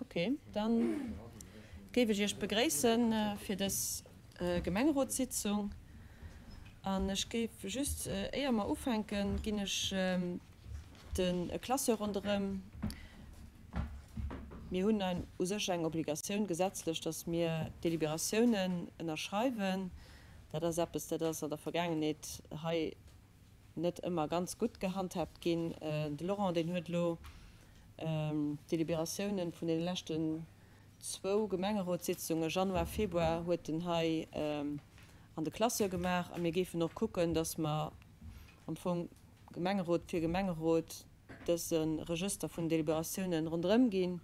Ok, dann géif ech Iech begréissen fir dës Gemengerotssitzung. An ech géif just, éier mer ufänken, ginn ech de Classeur ronderëm. Mir hunn u sech eng Obligatioun gesetzlech, dass mir d'Deliberatiounen ënnerschreiwen. Dat ass eppes, dat ass an der Vergaangenheet hei net ëmmer ganz gutt gehandhaabt ginn. De Laurent, deen huet elo d'Deliberatiounen vun deene leschten zwou Gemengerotssitzungen, Januar, Februar, huet en hei an de Classeur gemaach. A mir géifen och kucken, dass mer am Fong Gemengerot fir Gemengerot dëse Regëster vun Deliberatiounen ronderëm ginn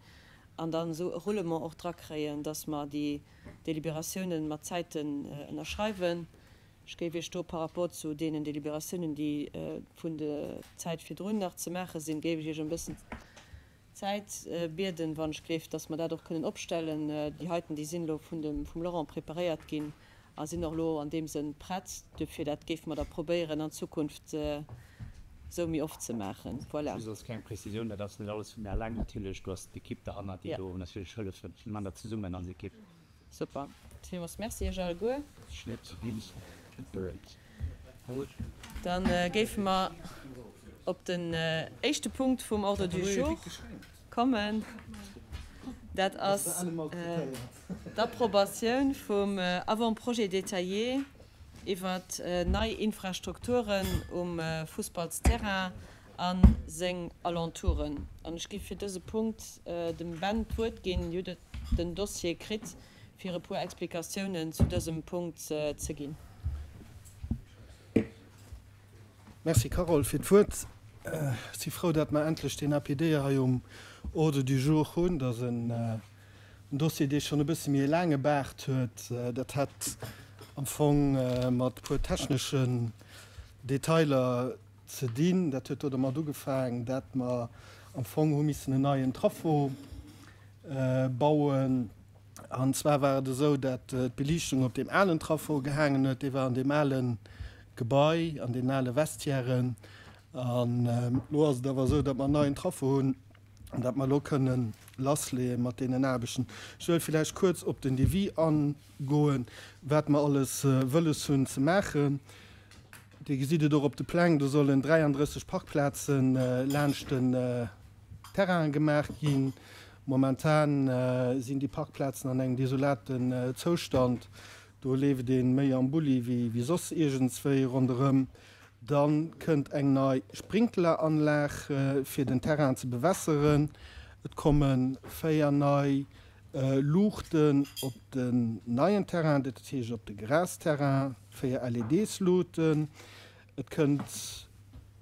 an dann esou e Roulement och drakréien, dass mer déi Deliberatiounen mat Zäiten ënnerschreiwen. Ech géif Iech do par rapport zu deenen Deliberatiounen, déi vun der Zäit virdrun nach ze maache sinn, géif ech Iech ëm e bëssen Zäit bieden, wann ech gleef, dass mer dat och kënnen opstellen. Déi heiten, déi sinn elo vun dem, vum Laurent preparéiert ginn a sinn och elo an deem Sënn prett. Duerfir, dat géife mer da probéieren an Zukunft esou méi oft ze maachen. Voilà. Just als kleng Prezisioun, dat ass net alles vu mir eleng natierlech, do ass d'Ekipp derhannert, déi do natierlech hëllefen. Mir maachen dat zesummen als Ekipp. Super, villmools Merci Iech alleguer. Dann géife mer op den éischte Punkt vum Ordre du jour kommen. Dat ass d'Approbatioun vum Avant-projet détaillé iwwert nei Infrastrukturen um Fussballsterrain a seng Alentouren. An ech gi fir dëse Punkt dem Ben d'Wuert ginn. Dir hutt den Dossier kritt, fir e puer Explikatiounen zu dësem Punkt ze ginn. Merci Carole fir d'Wuert. Ech si frou, datt mer endlech deen APD hei um Ordre du jour hunn. Dat ass en Dossier, dee schonn e bësse méi e laange Baart huet. Dat hat am Fong mat e puer techneschen Detailer ze dinn. Dat huet do dermat ugefaangen, dat mer am Fong hu missen en neien Traffo bauen. An zwar war et esou, dat d'Beliichtung op deem alen Traffo gehaangen huet. Dee war an deem ale Gebai, an deenen ale Vestiairen. An elo ass et awer esou, datt mer en neien Traffo hunn an datt mer elo kënnen lassleeë mat deenen Aarbechten. Ech wëll villäicht kuerz op den Devis agoen, wat mer alles wëlles hunn ze maachen. Dir gesitt et och op de Pläng, do sollen 33 Parkplaze laanscht den Terrain gemaach ginn. Momentan sinn déi Parkplazen an engem desolaten Zoustand. Do leeft ee méi am Bulli wéi soss iergendswéi ronderëm. Da kënnt eng nei Sprinkleranlag fir den Terrain ze bewässeren. Et komme 4 nei Luuchten op den neien Terrain, dat heescht op de Grasterrain, 4 LEDs-Luuten. Et kënnt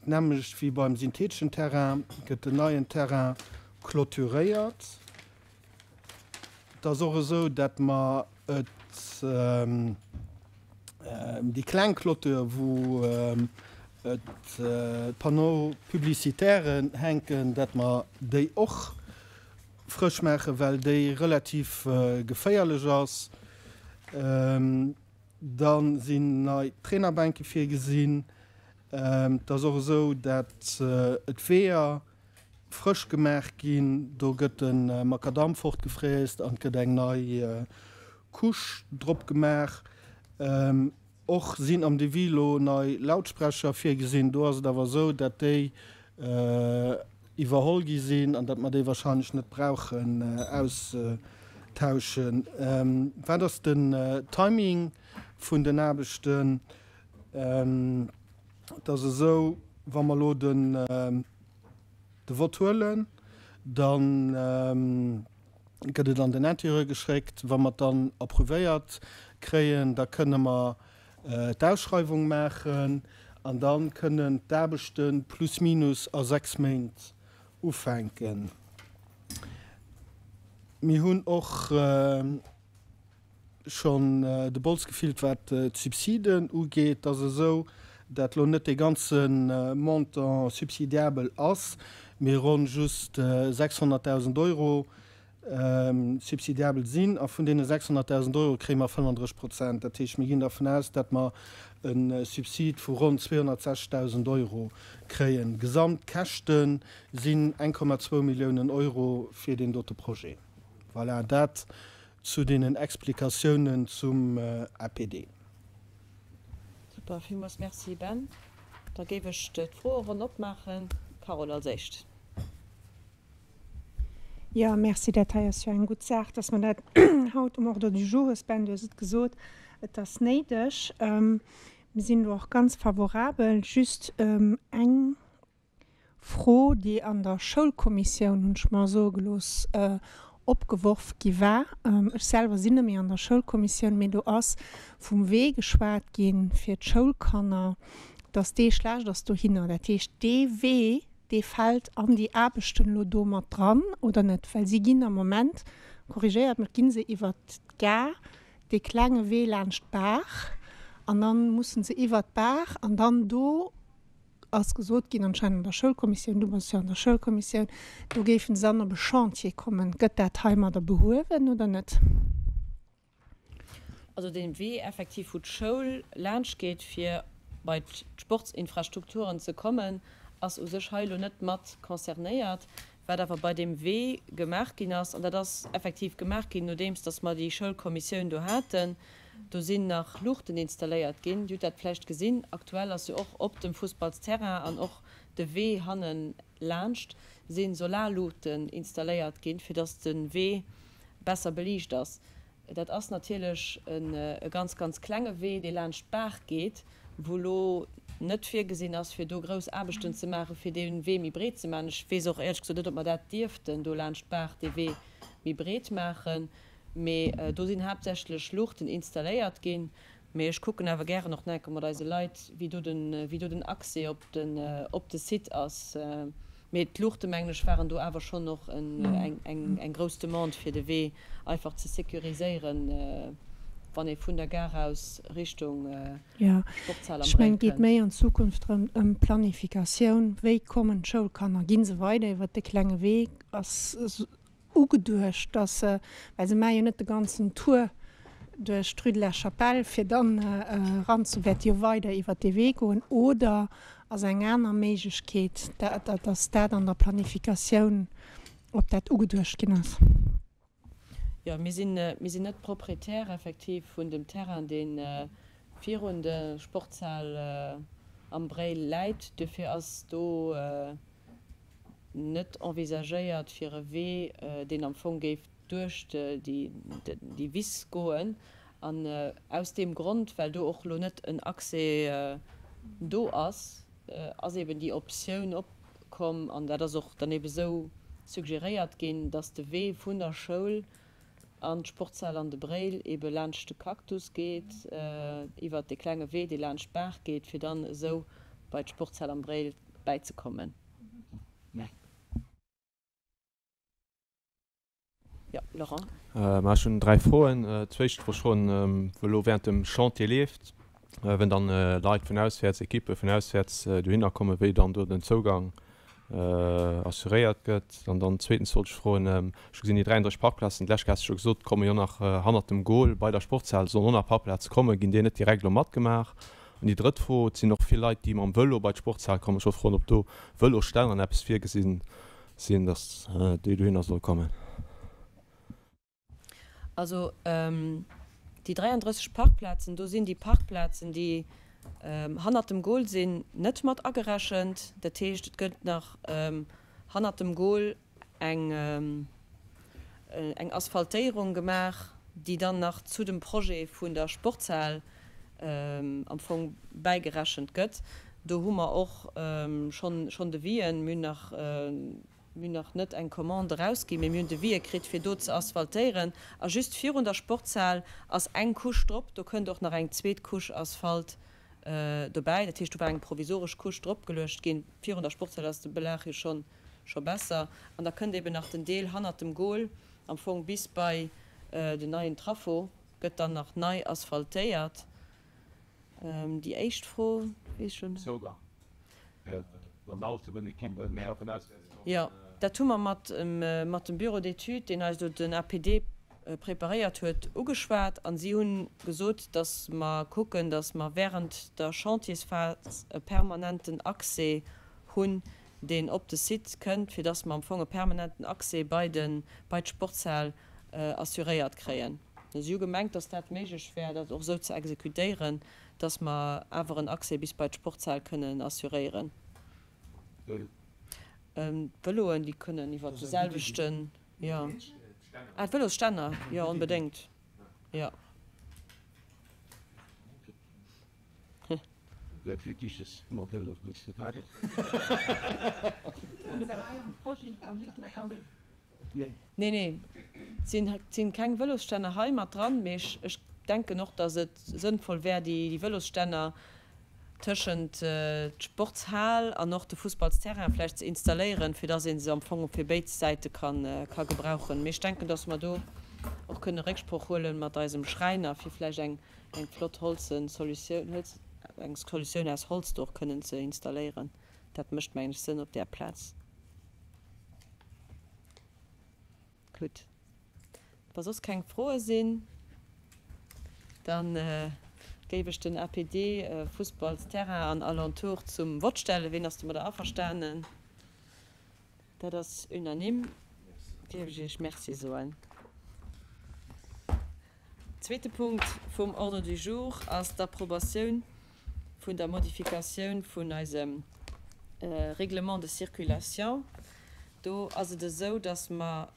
d'nämmlecht wéi beim syntheteschen Terrain, gëtt den neien Terrain clôturéiert. Et ass och esou, datt mer et déi kleng Clôture, wou d'Panneaux publicitairen hänken, datt mer déi och frësch maachen, well déi relativ geféierlech ass. Da sinn nei Trainerbänke virgesinn. Et ass och esou, datt et Weeër frësch gemaach ginn. Do gëtt de Makadamm fortgefräst an et gëtt eng nei Couche drop gemaach. Och sinn am Devis lo nei Lautsprecher virgesinn. Do ass et awer esou, dat déi iwwerholl gi sinn an dat mer déi wahrscheinlech net brauchen auszutauschen. Wat ass den Timing vun den Aarbechten? Et ass esou, wa mer elo de Vott huelen, da gëtt et an den Interieur geschéckt. Wa mer et dann approuvéiert kréien, da kënne mer d'Ausschreiwung maachen an da kënnen d'Aarbechte plus minus a 6 Méint ufänken. Mir hunn och schonn de Bols gefillt, wat d'Subsiden ugeet. Et ass esou, dat elo net dee ganze Montant subsidiabel ass, mee ronn just 600.000 Euro subsidiabel sinn. A vun deene 600.000 Euro kréie mer 35 Prozent. Dat heescht, mir ginn dervun aus, dat mer e Subsid vu ronn 260.000 Euro kréien. Gesamtkäschte sinn 1,2 Milliounen Euro fir deen dote Projet. Voilà, dat zu deenen Explikatiounen zum APD. Super, villmools Merci Ben. Da géif ech d'Froeronn opmaachen. Carole als éischt. Jo, merci. Dat hei ass jo eng gutt Saach, dass mer dat haut um Ordre du jour hues. Ben, du hues et gesot, et ass néideg. Mir sinn do och ganz favorabel. Just eng Fro, déi an der Schoulkommissioun, hunn ech mer soe gelooss, opgeworf gi war. Ech selwer sinn net méi an der Schoulkommissioun, mee do ass vum Wee geschwat gi fir d'Schoulkanner, dass dee schlecht ass dohinner. Dat heescht, dee Wee, dee fält an déi Aarbechten elo do mat dran oder net? Well si ginn am Moment, korrigéiert mech, gi se iwwert d'Gare dee klenge Wee laanscht d'Baach an da mussen se iwwert d'Baach an dann do ass gesot ginn, anscheinend an der Schoulkommissioun, du bass jo an der Schoulkommissioun, do géifen se dann op e Chantier kommen. Gëtt dat heimadder behuewen oder net? Also dee Wee effektiv, wou d'Schoul laanscht geet, fir bei d'Sportsinfrastrukturen ze kommen, ass u sech hei elo net mat concernéiert. Wat awer bei deem Wee gemaach ginn ass, an dat ass effektiv gemaach ginn, nodeems datt mer déi Schoulkommissioun do haten, do sinn nach Luuchten installéiert ginn. Dir hutt dat vläicht gesinn, aktuell ass jo och op dem Fussballsterrain an och de Wee hanne laanscht si Solarluuchten installéiert ginn, fir datt de Wee besser beliicht ass. Dat ass natierlech e ganz, ganz klenge Wee, dee laanscht d'Baach geet, wou elo net virgesinn ass, fir do grouss Aarbechten ze maachen, fir dee Wee méi breet ze maachen. Ech weess och éierlech gesot net, ob mer dat dierften, do laanscht d'Baach dee Wee méi breet maachen. Mee do sinn haaptsächlech Luuchten installéiert ginn. Mee ech kucken awer gären och nach eng Kéier mat eise Leit, wéi do den, wéi do den Accès op den, op de Site ass. Mee d'Luuchte mengen ech waren do awer schonn och eng, eng, eng grouss Demande fir de Wee einfach ze sécuriséieren, wann ee vun der Gare aus Richtung Jo, Sportshal am ech Bréil mengen, et geet kënnt. méi an Zukunft drëm, ëm Planifikatioun, Wéi kommen d'Schoulkanner? Gi se weider iwwert de klenge Wee? Ass ugeduecht, dass se, well se maache jo net de ganzen Tour duerch d'Rue de la Chapelle, fir dann eran ze, wäerte jo weider iwwert dee Wee goen, oder ass eng aner Méiglechkeet, dass dat an der Planifikatioun, ob dat ugeduecht ginn ass? Jo, mir sinn, mir sinn net Proprietär effektiv vun dem Terrain, dee virun der Sportshal am Bréil läit. Duerfir ass do net envisagéiert fir e Wee, deen am Fong géif duerch déi Wiss goen. An aus deem Grond, well do och elo net en Accès do ass, ass eben déi Optioun opkomm, an dat ass och dann ebe sou suggeréiert ginn, dass de Wee vun der Schoul an d'Sportshal an de Bréil ebe laanscht de Cactus geet, iwwert dee klenge Wee, dee laanscht d'Baach geet, fir dann esou bei d'Sportshal am Bréil bäizekommen. Jo, Laurent. Ma ech hunn 3 Froen. D'éischt wollt ech froen, wou elo während dem Chantier leeft, wenn dann Leit vun auswäerts, Ekippe vun auswäerts dohinner kommen, wéi dann do den Zougang assuréiert gëtt. An dann zweetens wollt ech froen, ech hu gesinn déi 33 Parkplazen, d'lescht Kéier has de scho gesot, komme jo nach hannert dem Goal bei der Sportshal sollen och nach Parkplaze kommen, ginn déi net direkt elo matgemaach? An déi drëtt Fro, et sinn och vill Leit, déi mam Vëlo bei d'Sportshal kommen, ech wollt froen, ob do Vëlosstänner an eppes virgesinn sinn, datt déi dohinner solle kommen. Also déi 33 Parkplazen, do sinn déi Parkplazen, déi hannert dem Goal sinn, net mat agerechent. Dat heescht, et gëtt nach hannert dem Goal eng eng Asphaltéierung gemaach, déi dann nach zu dem Projet vun der Sportshal am Fong bäigerechent gëtt. Do hu mer och schonn schonn Devisen. Mir hunn nach mir hunn nach net eng Commande erausginn, mee mir hunn Devisë kritt, fir do ze asphaltéieren. A just virun der Sportshal ass eng Couche drop. Do kënnt och nach eng zweet Couche Asphalt dobäi. Dat heescht, do war eng provisoresch Couche dropgeluecht ginn. Virun der Sportshal ass de Belag jo schonn scho besser. An da kënnt eben nach den Deel hannert dem Goal, am Fong bis bei den neien Traffo, gëtt dann nach nei asphaltéiert. Déi éischt Fro weess ech elo net. Zougang wann Autoen Equipen méi vun auswäerts kommen. Jo, dat hu mer mat mat dem Bureau d'études, deen eis do den APD preparéiert huet, ugeschwat. A si hunn gesot, datt mer kucken, datt mer während der Chantiersphas e permanenten Accès hunn, deen op de Site kënnt, fir dass mer am Fong e permanenten Accès bei de, bei d'Sportshal. assuréiert kréien. Si hu gemengt, dass dat méiglech wär, dat och esou ze exekutéieren, dass mer awer en Accès bis bei d'Sportshal kënnen assuréieren. D'Vëloen, déi kënnen iwwert de selwechten, jo. Ah, d'Vëlosstänner, jo, onbedéngt, jo. Nee, nee, et sinn keng Vëlosstänner hei mat dran, mee ech denken och, datt et sënnvoll wär, déi Vëlosstänner tëschent d'Sportshal an och de Fussballsterrain vläicht ze installéieren, fir datt ee se am Fong fir béid Säite ka gebrauchen. Mee ech denken, datt mer do och kënne Récksproch huele mat eisem Schräiner, fir vläicht eng flott holze Solutioun, eng Solutioun aus Holz do och kënnen ze installéieren. Dat mécht, mengen ech, Sënn op där Plaz. Gutt. Wa soss keng Froe sinn, da géif ech den APD Fussballsterrain an Alentour zum Vott stellen. Ween ass domadder averstanen? Dat ass unanime. Géif ech Iech Merci soen. Zweete Punkt vum Ordre du jour ass d'Approbatioun vun der Modifikatioun vun eisem Règlement de circulation. Do ass et esou, dass mer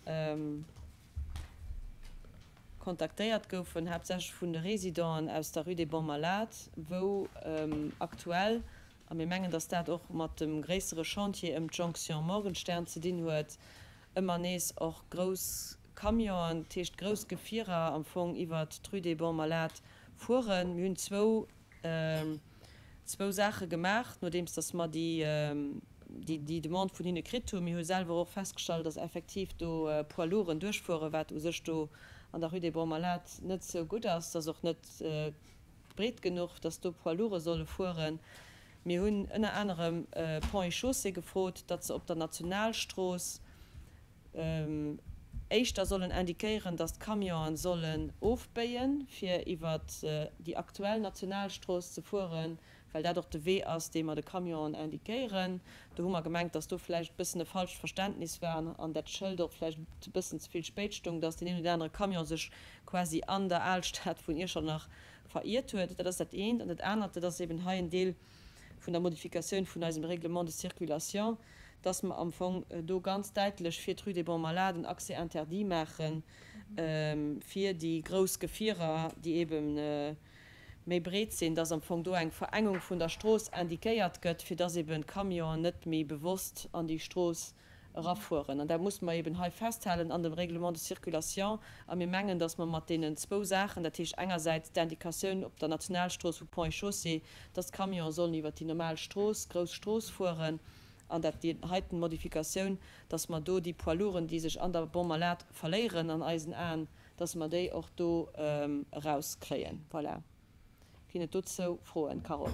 kontaktéiert goufen, haaptsächlech vun de Résidenten aus der Rue des Bons Malades, wou aktuell, a mir mengen, dass dat och mat dem gréissere Chantier ëm d'Jonction Morgenstern ze dinn huet, ëmmer nees och grouss Camionen, dat heescht grouss Gefierer am Fong iwwert d'Rue des Bons Malades fueren. Mir hunn zwou, zwou Saache gemaach, nodeems datt mer déi, déi Demande vun hinne kritt hunn. Mir hu selwer och festgestallt, datt effektiv do Poids lourden duerchfueren, wat u sech do an der Rue des Bons Malades net esou gutt ass. Et ass och net breet genuch, datt do Poids lourde solle fueren. Mir hunn ënner anerem Ponts et Chaussées gefrot, datt se op der Nationalstrooss éischter sollen indiquéieren, datt d'Camionen sollen ofbéien, fir iwwer déi aktuell Nationalstrooss ze fueren, well dat och de Wee ass, dee mer de Camionen indiquéieren. Do hu mer gemengt, datt do vläicht e bëssen e falscht Verständnis war an dat Schëld och vläicht e bëssen ze vill spéit stoung, datt deen een oder anere Camion sech quasi an der Alstad vun Iechternach veriert huet. Dat ass dat eent. An dat anert, dat ass eben hei en Deel vun der Modifikatioun vun eisem Règlement de circulation, dass mer am Fong do ganz däitlech fir d'Rue des Bons Malades en Accès interdit maache fir déi grouss Gefierer, déi ebe méi breet sinn, dass am Fong do eng Verengung vun der Strooss indiquéiert gëtt, fir dass eben d'Camionen net méi bewosst an déi Strooss erafueren. An dat musse mer eben hei festhalen an dem Règlement de circulation. A mir mengen, dass mer mat deenen zwou Saachen, dat heescht engersäits d'Indicatioun op der Nationalstrooss vu Ponts et Chaussées, dass d'Camionen sollen iwwert déi normal Strooss, grouss Strooss fueren, an dat déi heiten Modifikatioun, dass mer do déi Poids lourden, déi sech an der Bons Malades verléieren an eisen Aen, dass mer déi och do erauskréien. Voilà. Ginn et dozou Froen? Carole.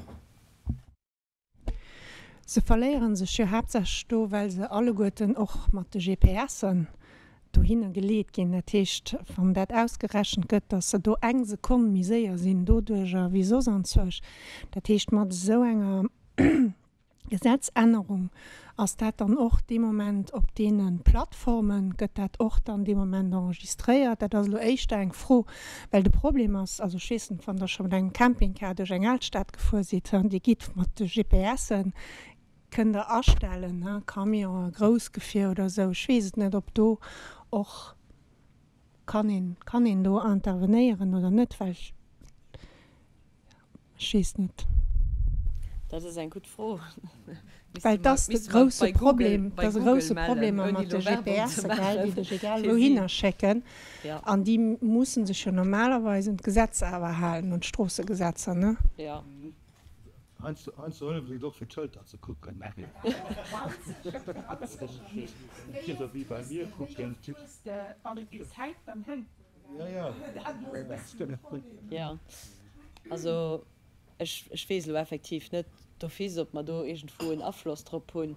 Se verléiere sech jo haaptsächlech do, well se alleguerten och mat de GPSen dohinner geleet ginn. Dat heescht, wann dat ausgerechent gëtt, datt se do eng Sekonn méi séier sinn doduercher wéi soss anzwousch. Dat heescht, mat esou enger Gesetzännerung ass dat dann och dee Moment op deene Plattformen, gëtt dat och dann dee Moment enregistréiert. Dat ass elo éischter eng Fro, well de Problem ass, also ech weess net, wann Der scho mat engem Campingcar duerch eng Alstad gefuer sidd, Dir gitt mat de GPSen, kënnt Der astellen, Camionen, Groussgefier oder esou, ech weess et net, ob do och kann een, kann een do intervenéieren oder net, well ech. Ech weess net. Dat ass eng gutt Fro. Well et ass de grousse Problem, et ass e grousse Problem mat de GPSe, gell, déi dech egal wouhinner schécken. An déi musse sech jo normalerweis un d'Gesetzer awer halen, un d'Stroossegesetzer, ne? Jo. Heiansdo hëlleft et och fir d'Schëlter ze kucken. Jo, also ech ech weess elo effektiv net d'office, ob mer do iergendwou en Afloss drop hunn.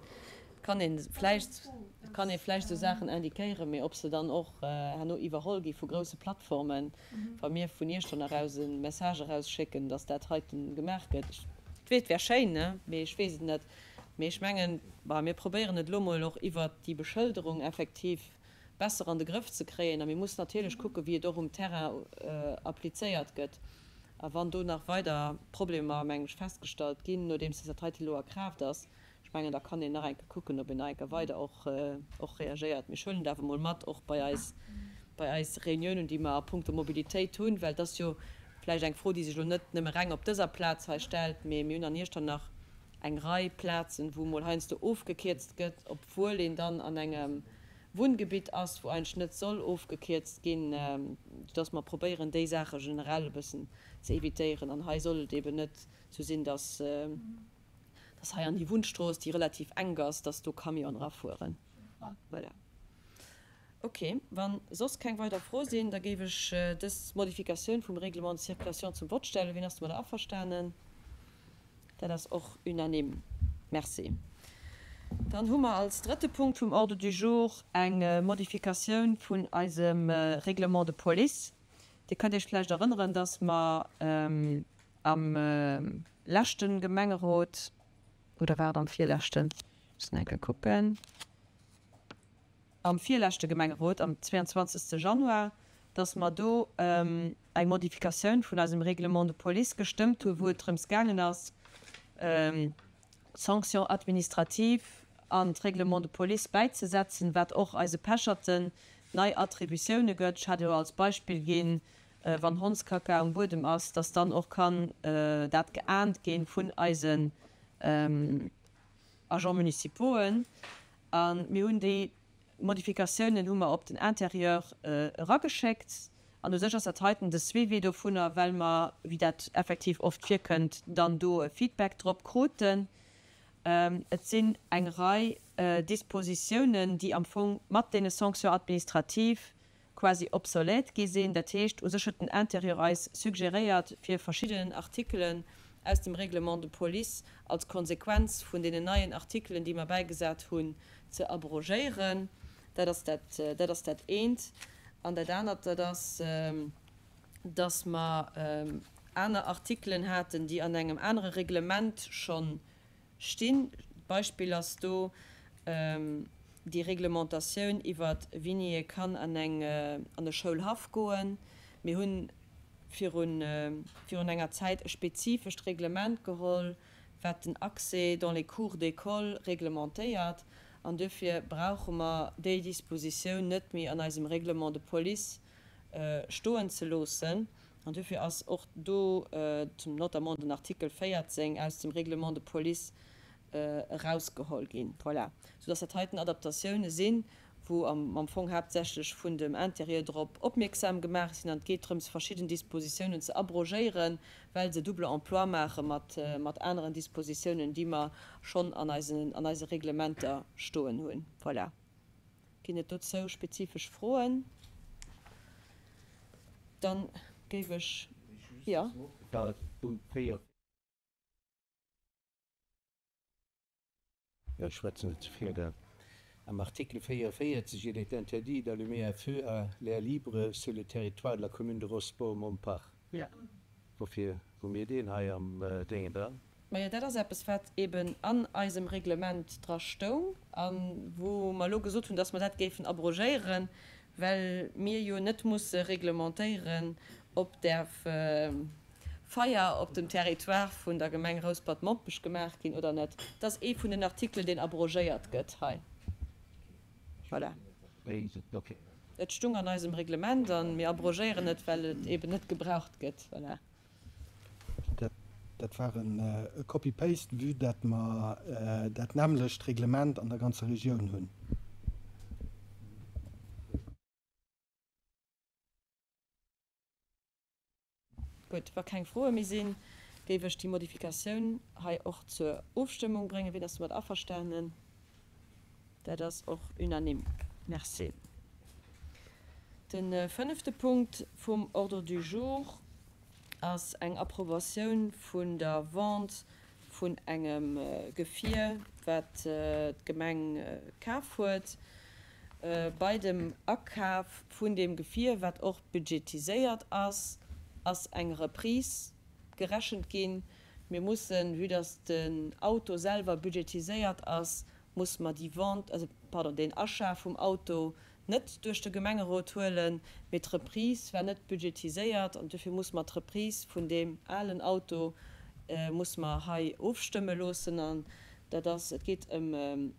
Et kann ee vläicht, et kann ee vläicht esou Saachen indiquéieren, mee ob se dann och herno iwwerholl gi vu grousse Plattformen, wa mir vun Iechternach aus e Message erausschécken, datt dat heiten gemaach gëtt, ech, et wär schéin, ne, mee ech weess et net. Mee ech mengen, bon, mir probéieren et elo mol och iwwert déi Beschëlderung effektiv. besser an de Grëff ze kréien. A mir mussen natierlech kucken, wéi et och um Terrain applizéiert gëtt. A wann do nach weider Problemer, mengen ech, festgestallt ginn, nodeems dat heite elo a Kraaft ass, ech mengen, da kann een nach eng Kéier kucken, ob een nach eng Kéier weider och, och reagéiert. Mee ech huelen et awer emol mat, och bei eis, bei eis Reuniounen, déi mer a puncto Mobilitéit hunn, well et ass jo vläicht eng Fro, déi sech elo net nëmme reng op dëser Plaz hei stellt, mee mir hunn an Iechternach eng Rei Plazen, wou emol heiansdo ofgekierzt gëtt, obwuel een dann an engem Wunngebitt ass, wou eigentlech net soll ofgekierzt ginn, soudass mer probéieren, déi Saache generell e bëssen ze evitéieren. An hei soll et eben net esou sinn, dass, dass hei an déi Wunnstrooss, déi relativ enk ass, dass do Camionen erafueren. Voilà. Ok, wa soss keng weider Froe sinn, da géif ech dës Modifikatioun vum Règlement de circulation zum Vott stellen. Wien ass domadder averstanen? Dat ass och unanime. Merci. Dann hu mer als drëtte Punkt vum Ordre du jour eng Modifikatioun vun eisem Règlement de police. Dir kënnt Iech vläicht erënneren, dass mer am leschte Gemengerot, oder war et am virleschten? Ech muss eng Kéier kucken. Am virleschte Gemengerot, am 22. Januar, dass mer do eng Modifikatioun vun eisem Règlement de police gestëmmt hunn, wou et drëms gaangen ass, d'Sanctions administratives an d'Règlement de police bäizesetzen, wat och eise Pecherten nei Attributioune gëtt. Ech hat elo als Beispill ginn, wann Hondskacka um Buedem ass, dass dann och kann dat geahnt gi vun eisen Agents municipauxen. A mir hunn déi Modifikatiounen hu mer op den Intérieur erageschéckt. An u sech ass dat heiten de Suivi dovunner, well mer, wéi dat effektiv oft virkënnt, dann do e Feedback drop kruten. Et sinn eng Rei Dispositiounen, déi am Fong mat deene Sanctions administratives quasi obsolète gi sinn. Dat heescht, u sech huet den Intérieur eis suggeréiert, fir verschiddenen Artikelen aus dem Règlement de police als Konsequenz vun deenen neien Artikelen, déi mer bäigesat hunn, ze abrogéieren. Dat ass dat, dat ass dat eent. An dat anert, dat ass, dass mer aner Artikelen haten, déi an engem anere Reglement schonn Stinn. D'Beispill ass do déi Reglementatioun iwwer wéini ee kann an eng an e Schoulhaff goen. Mir hunn virun virun enger Zäit e spezifescht Reglement geholl, wat den Accès dans les cours d'école reglementéiert, an duerfir brauche mer déi Dispositioun net méi an eisem Règlement de police stoen ze loossen. An duerfir ass och do notamment den Artikel 14 aus dem Règlement de police erausgeholl ginn. Voilà. Soudass dat heiten Adaptatioune sinn, wou am Fong haaptsächlech vun dem Intérieur drop opmierksam gemaach sinn. An et geet drëms, verschidden Dispositiounen ze abrogéieren, well se double emploi maache mat aneren Dispositiounen, déi mer schonn an eise Reglementer stoen hunn. Voilà. Ginn et dozou spezifesch Froen? Dann géif ech, jo. Jo, ech schwätzen net ze vill, gell. Am Artikel 44, Il est interdit d'allumer un feu à l'air libre sur le territoire de la commune de Rosport-Mompach. Wofir hu mir deen hei am Déngen dran? Majo, dat ass eppes, wat eben an eisem Reglement dra stoung a wou mer elo gesot hunn, dass mer dat géifen abrogéieren, well mir jo net musse reglementéieren, ob däerf Feier op dem Territoire vun der Gemeng Rouspert-Mompech gemaach ginn oder net. Dat ass ee vun den Artikelen, deen abrogéiert gëtt hei. Voilà. Et stung an eisem Reglement a mir abrogéieren et, well et eben net gebraucht gëtt. Voilà. Dat war e Copy-paste, vue dat mer dat nämmlecht Reglement an der ganzer Regioun hunn. Gutt, wa keng Froe méi sinn, géif ech déi Modifikatioun hei och zur Ofstëmmung bréngen. Wien ass domat averstanen? Dat ass och unanime. Merci. De fënnefte Punkt vum Ordre du jour ass eng Approbatioun vun der Vente vun engem Gefier, wat d'Gemeng kaf huet. Bei dem Akaf vun deem Gefier, wat och budgetiséiert ass, ass eng Reprise gerechent ginn. Mir mussen, vue dass den Auto selwer budgetiséiert ass, musse mer déi Vente, also pardon, deen Achat vum Auto. net duerch de Gemengerot huelen, mee d'Reprise war net budgetiséiert an duerfir musse mer d'Reprise vun deem alen Auto musse mer hei ofstëmme loossen. An dat ass, et geet ëm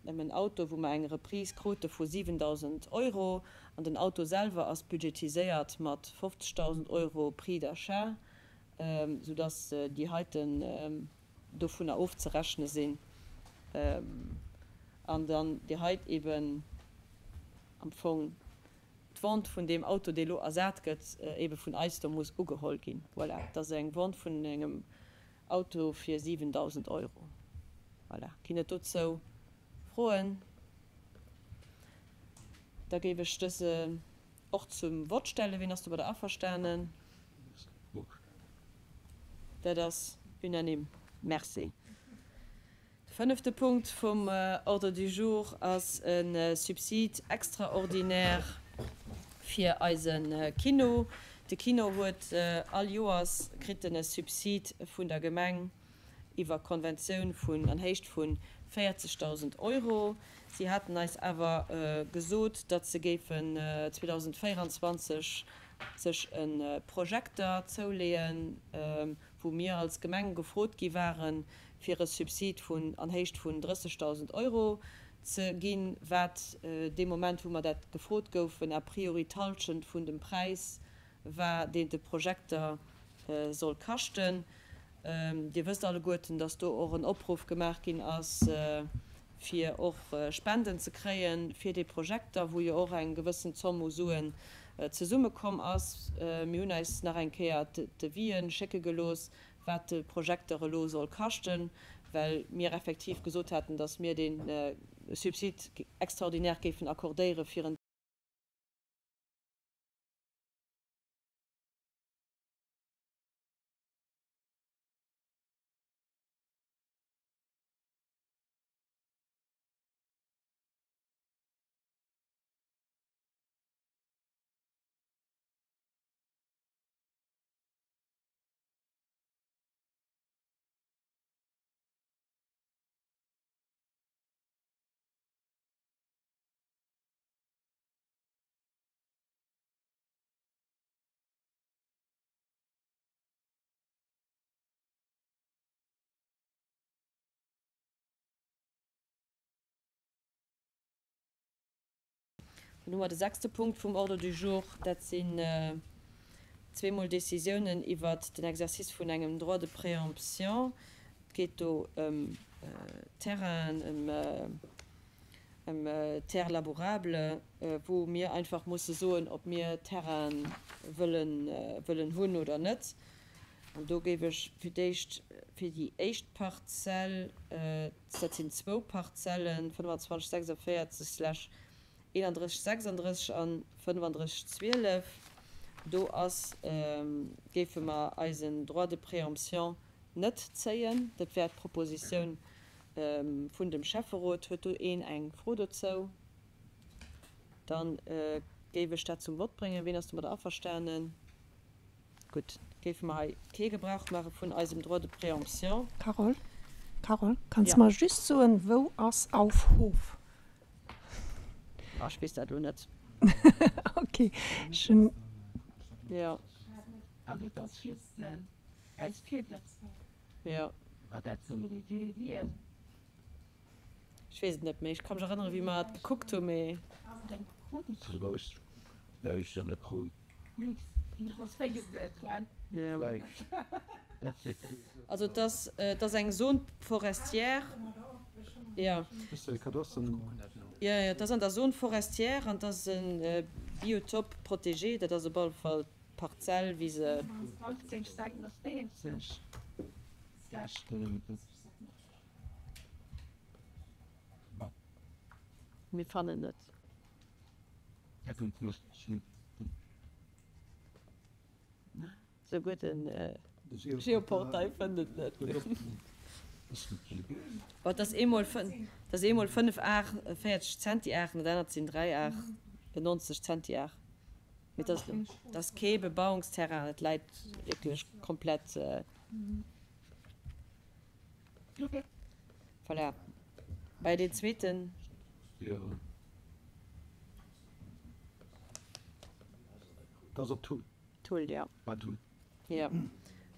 en Auto, wou mer eng Reprise krute vu 7.000 Euro an den Auto selwer ass budgetiséiert mat 50.000 Euro Prix d'achat, soudass déi heiten dovunner ofzerechne sinn an dann déi heit eben am Fong d'Vente vun deem Auto, dee elo ersat gëtt, ebe vun eis do muss ugeholl ginn. Voilà, et ass eng Vente vun engem Auto fir 7.000 Euro. Voilà. Ginn et dozou Froen? Da géif ech dëse och zum Vott stellen. Wien ass domadder averstanen? Dat ass unanime. Merci. De fënnefte Punkt vum Ordre du jour ass e Subside extraordinaire fir eise Kino. De Kino huet all Joers kritt en e Subside vun der Gemeng iwwer Konventioun vun an Héicht vu 40.000 Euro. Si haten eis awer gesot, datt se géifen 2024 sech e Projekter zouleeën, wou mir als Gemeng gefrot gi waren, fir e Subsid vun an Héicht vun 30.000 Euro ze ginn, wat dee Moment, wou mer dat gefrot goufen, a priori d'Hallschent vun dem Präis war, deen de Projekter soll kaschten. Dir wësst alleguerten, dass do och en Opruff gemaach ginn ass, fir och Spenden ze kréie fir dee Projekter, wou jo och eng gewëssen Zomm u Suen zesummekomm ass. Mir hunn eis nach eng Kéier d'Devisë schécke gelooss, wat de Projekter elo soll kaschten, well mir effektiv gesot haten, dass mir dee Subside extraordinaire géifen accordéiere fir en. Dann hu mer de sechste Punkt vum Ordre du jour, dat sinn zweemol Décisiounen iwwert den Exercice vun engem Droit de préemption. Et geet do ëm Terrainen, ëm Terres labourables, wou mir einfach musse soen, ob mir Terraine wëllen hunn oder net. An do géif ech fir d'éischt fir déi éischt Parzell, dat sinn zwou Parzellen, 25 46 slash 31 36 an 35 12, do ass, géife mer eisen Droit de préemption net zéien. Dat wär d'Propositioun vun dem Schäfferot. Huet do een eng Fro dozou? Da géif ech dat zum Vott bréngen. Ween ass domadder averstanen? Gutt, géife mer hei kee Gebrauch maache vun eisem Droit de préemption. Carole, Carole, kanns de mer just soen, wou ass Auf Hof? Ah, ech weess dat elo net. Ok, ech hunn. Jo. Also et ass just eis Virwëtz. Jo. Wat dat soll wier. Ech weess et net méi. Ech ka mech erënneren, wéi mer et gekuckt hunn, mee. Also et ass, et ass eng Zone forestière, jo. Jo, jo, et ass an der Zone forestière an et ass e Biotope protégé. Dat ass op alle Fall d'Parzell, wéi se. Mir fannen net. Souguer den Geoportail fënnt et net. Bon, et ass eemol et ass eemol 5 Ar 40 Zentiar an dat anert sinn 3 Ar 90 Zentiar. Mee et ass et ass kee Bebauungsterrain, et läit wierklech komplett. Voilà. Bei deen zweeten. Dat ass op Thull. Thull, ja. Bei Thull. Jo.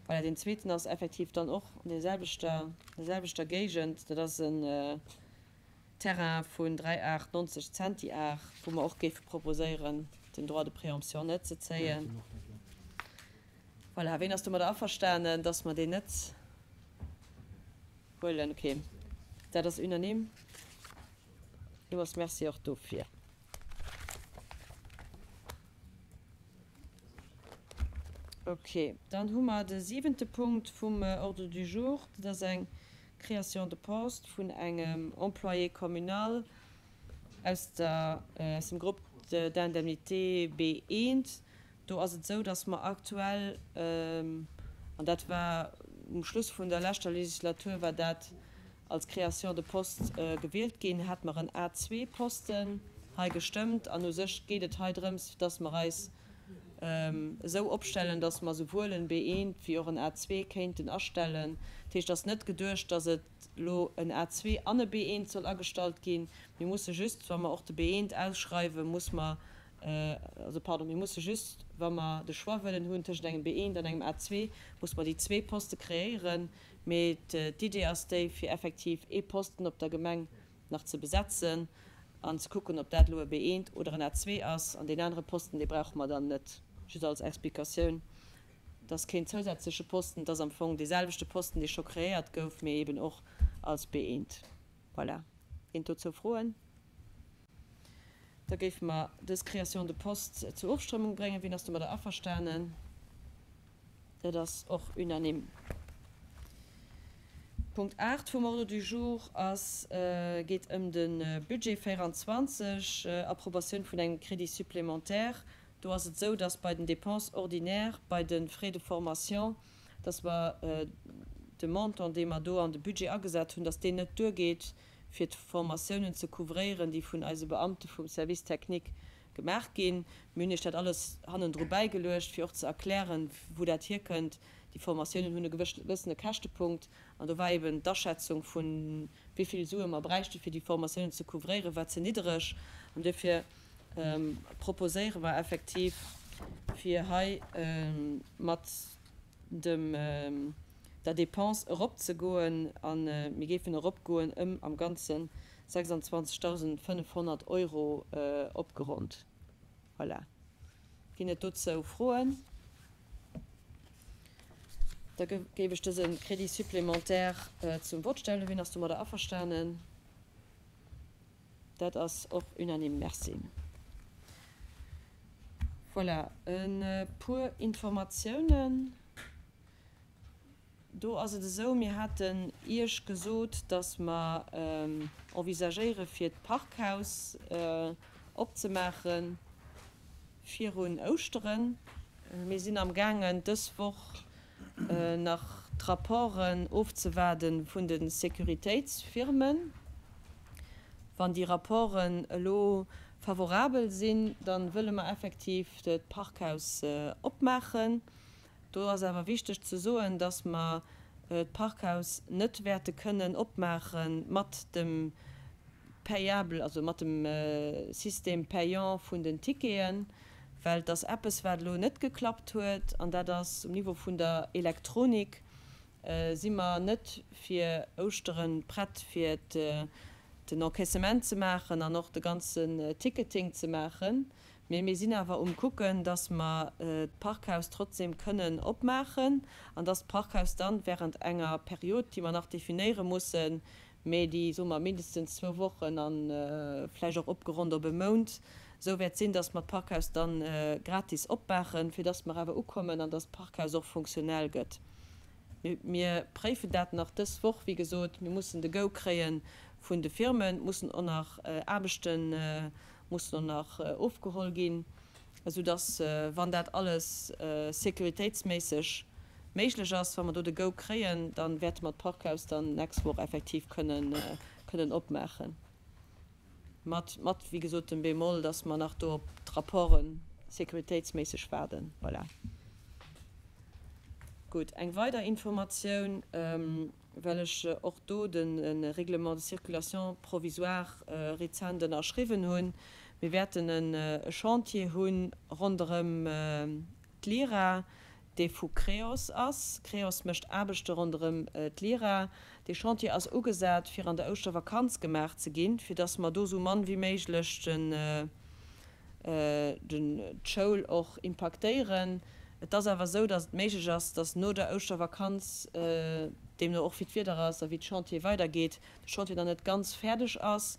Voilà, deen zweeten ass effektiv dann och an där selwechter, an där selwechter Géigend. Dat ass en Terrain vun 3,98 Zentiar, wou mer och géife proposéieren, den Droit de préemption net ze zéien. Voilà, ween ass domadder averstanen, dass mer deen net huelen? Okay, dat ass unanime. Villmools Merci och dofir. Okay, dann hu mer de siwente Punkt vum Ordre du jour. Dat ass eng Création de poste vun engem Employé communal aus der, aus dem Groupe d'indemnité B1. Do ass et esou, dass mer aktuell, an dat war um Schluss vun der leschter Legislatur war dat als Création de poste gewielt ginn, hate mer en A2-Posten hei gestëmmt. An u sech geet et hei drëms, dass mer eis esou opstellen, dass mer souwuel en B1 wéi och en A2 kéinten astellen. Dat heescht, et ass net geduecht, dass et elo en A2 an e B1 soll agestallt ginn. Mir musse just, wa mer och de B1 ausschreiwen, muss mer, also pardon, mir musse just, wa mer de Choix wëllen hunn tëschent engem B1 an engem A2, muss mer déi zwee Poste kreéieren. Mee d'Idee ass déi, fir effektiv ee Posten op der Gemeng nach ze besetzen an ze kucken, ob dat elo e B1 oder en A2 ass. An deen anere Posten, dee brauche mer dann net. Just als Explikatioun, Et ass keen zousätzleche Posten, et ass am Fong dee selwechte Posten, dee scho kreéiert gouf, mee eeben och als B1. Voilà. Ginn et dozou Froen? Da géife mer dës Création de poste zur Ofstëmmung bréngen. Wien ass domadder averstanen? Dat ass och unanime. Punkt 8 vum Ordre du jour ass, geet ëm de Budget 24, Approbatioun vun engem Crédit supplémentaire. Do ass et esou, dass bei den Dépenses ordinaires, bei de Frais de formation, dass mer de Montant, dee mer do an de Budget agesat hunn, dass deen net duergeet, fir d'Formatiounen ze couvréieren, déi vun eise Beamte vum Service technique gemaach ginn. Mir hunn Iech dat alles hannendru bäigeluecht, fir och ze erklären, wou dat hierkënnt. Déi Formatiounen hunn e gewëssene Käschtepunkt an do war eben d'Aschätzung vun wéi vill Sue mer bräichte fir déi Formatiounen ze couvréieren, war ze niddereg. An duerfir proposéiere mer effektiv, fir hei mat dem der Dépense eropzegoen a mir géifen eropgoen ëm am Ganze 26.500 Euro opgeronnt. Voilà. Ginn et dozou Froen? Da géif ech dëse Crédit supplémentaire zum Vott stellen. Wien ass domadder averstanen? Dat ass och unanime. Merci. Voilà, e puer Informatiounen. Do ass et esou, mir haten Iech gesot, datt mer envisagéiere fir d'Parkhaus opzemaache virun Ouschteren. Mir sinn amgaangen dës Woch nach d'Rapporten ofzewaarde vun de Sécuritéitsfirmen. Wann déi Rapporten elo favorabel sinn, da wëlle mer effektiv d'Parkhaus opmaachen. Do ass awer wichteg ze soen, dass mer d'Parkhaus net wäerte kënnen opmaache mat dem Payable, also mat dem Système payant vun den Ticketen, well et ass eppes, wat elo net geklappt huet, an dat ass um Niveau vun der Elektronik si mer net fir Ouschtere prett, fir den Encaissement ze maachen an och de ganzen Ticketing ze maachen. Mee mir sinn awer um kucken, dass mer d'Parkhaus trotzdem kënnen opmaachen an dass d'Parkhaus dann während enger Period, déi mer nach definéiere mussen, mee déi, soe mer, mindestens zwou Wochen a vläicht och opgeronnt op e Mount esou wäert sinn, dass mer d'Parkhaus dann gratis opmaachen, fir dass mer awer ukommen an dass d'Parkhaus och funktionell gëtt. Mir préifen dat nach dës Woch, wéi gesot. Mir mussen de Go kréie vun de Firmen, mussen och nach Aarbechten mussen och nach ofgeholl ginn, esou dass, wann dat alles sécuritéitsméisseg méiglech ass, wa mer do de Go kréien, da wäerte mer d'Parkhaus dann d'nächst Woch effektiv kënnen, kënnen opmaachen. Mat, mat, wéi gesot, dem Bémol, dass mer nach do op d'Rapporte sécuritéitsméisseg waarden. Voilà. Gutt, eng weider Informatioun. well ech och do de Règlement de circulation provisoire rezent ënnerschriwwen hunn. Mir wäerten e Chantier hu ronderëm d'Lira, dee vu Creos ass. Creos mécht Aarbechte ronderëm d'Lira. Dee Chantier ass ugesat, fir an der Ouschtervakanz gemaach ze ginn, fir datt mer do esou mann wéi méiglech den d'Schoul och impaktéieren. Et ass awer esou, datt et méiglech ass, datt no der Ouschtervakanz, deemno och wéi d'Wieder ass a wéi de Chantier weidergeet, de Chantier nach net ganz fäerdeg ass,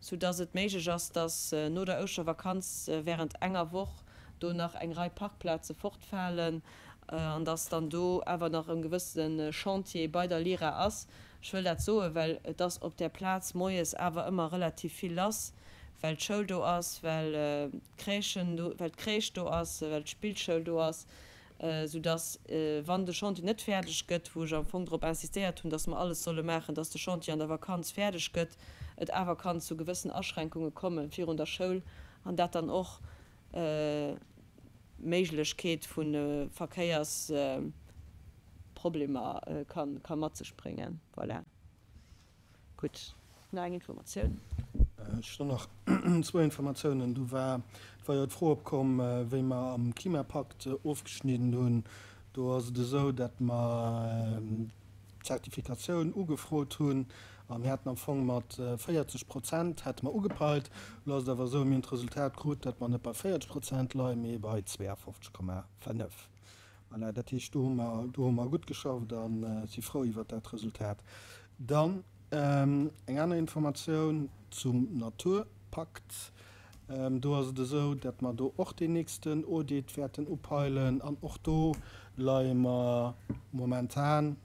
soudatt et méiglech ass, datt no der Ouschtervakanz während enger Woch do nach eng Rei Parkplaze fortfalen an datt dann do awer nach e gewëssene Chantier bei der Lira ass. Ech wëll dat soen, well et ass op där Plaz moies awer ëmmer relativ vill lass, well d'Schoul do ass, well d'Crèchen do, well d'Crèche do ass, well d'Spillschoul do ass, soudass, wann de Chantier net fäerdeg gëtt, wou ech am Fong drop insistéiert hunn, dass mer alles solle maachen, dass de Chantier an der Vakanz fäerdeg gëtt, et awer kann zu gewëssen Aschränkunge komme virun der Schoul an dat dann och d'Méiglechkeet vu Verkéiersproblemer ka mat sech bréngen. Voilà. Gutt, nach eng Informatioun. Ech hunn nach zwou Informatiounen. Do war, et war jo d'Fro opkomm, wéi mer am Klimapakt ofgeschnidden hunn. Do ass et esou, datt mer d'Zertifikatioun ugefrot hunn a mir haten am Fong mat 40 Prozent hate mer ugepeilt. Elo ass et awer esou, mir hunn d'Resultat krut, datt mer net bei 40 Prozent leien, mee bei 52,5. Voilà, dat heescht, do hu mer, do hu mer gutt geschafft a si frou iwwert dat Resultat. Dann eng aner Informatioun zum Naturpakt. Do ass et esou, datt mer do och deen nächsten Audit wäerten upeilen an och do leie mer momentan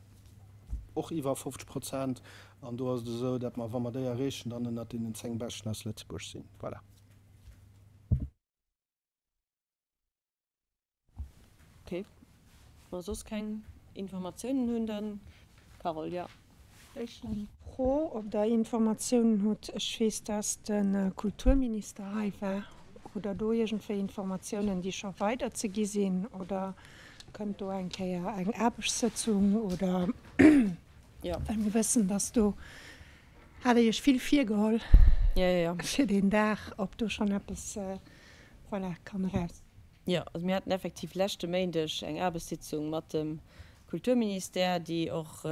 och iwwer 50 Prozent. An do ass et esou, datt mer, wa mer déi erreechen, dann ënnert deenen 10 Beschten aus Lëtzebuerg sinn. Voilà. Ok, wa soss keng Informatiounen hunn, dann Carole, jo. Ech hunn eng Fro, ob Der Informatiounen hutt. Ech weess, dass de Kulturminister hei war. Hutt Der do iergendwéi Informatiounen, déi scho weider ze gi sinn? Oder kënnt do eng Kéier eng Aarbechtssëtzung oder? Well mir wëssen, dass do, hat Der Iech vill virgeholl fir deen Dag, ob do schonn eppes, voilà, kann eraus. Jo, also mir haten effektiv leschte Méindeg eng Aarbechtssitzung mat dem Kulturministère, déi och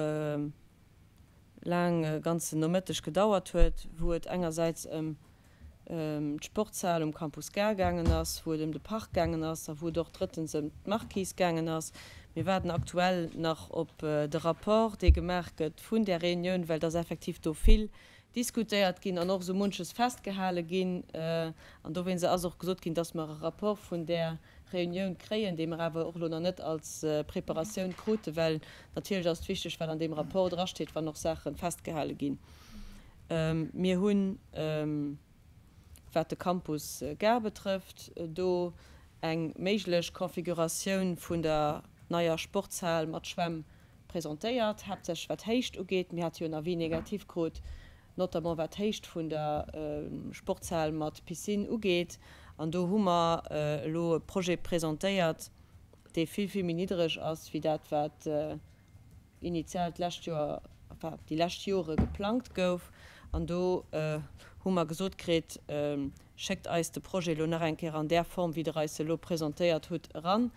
laang, e ganzen Nomëtteg gedauert huet, wou et engersäits ëm d'Sportshal um Campus Gare gaangen ass, wou et ëm de Park gaangen ass a wou et och drëttens ëm d'Marquise gaangen ass. Mir waarden aktuell nach op de Rapport, dee gemaach gëtt vun där Reunioun, well et ass effektiv do vill diskutéiert ginn an och esou munches festgehale ginn. An dowéinst ass och gesot ginn, dass mer e Rapport vun där Reunioun kréien, dee mer awer och elo nach net als Preparatioun kruten, well natierlech ass et wichteg, wat an deem Rapport drasteet, wann och Saache festgehale ginn. Mir hunn, wat de Campus Gare betrëfft, do eng méiglech Configuratioun vun der neier Sportshal mat Schwämm presentéiert, haaptsächlech wat d'Héicht ugeet. Mir hate jo en Avis négatif krut, notamment wat d'Héicht vun der Sportshal mat Piscine ugeet. An do hu mer elo e Projet presentéiert, dee vill, vill méi niddereg ass wéi dat, wat initial d'lescht Joer, enfin déi lescht Jore geplangt gouf. An do hu mer gesot kritt, Schéckt eis de Projet elo nach eng Kéier an där Form, wéi Der eis se elo presentéiert hutt, eran.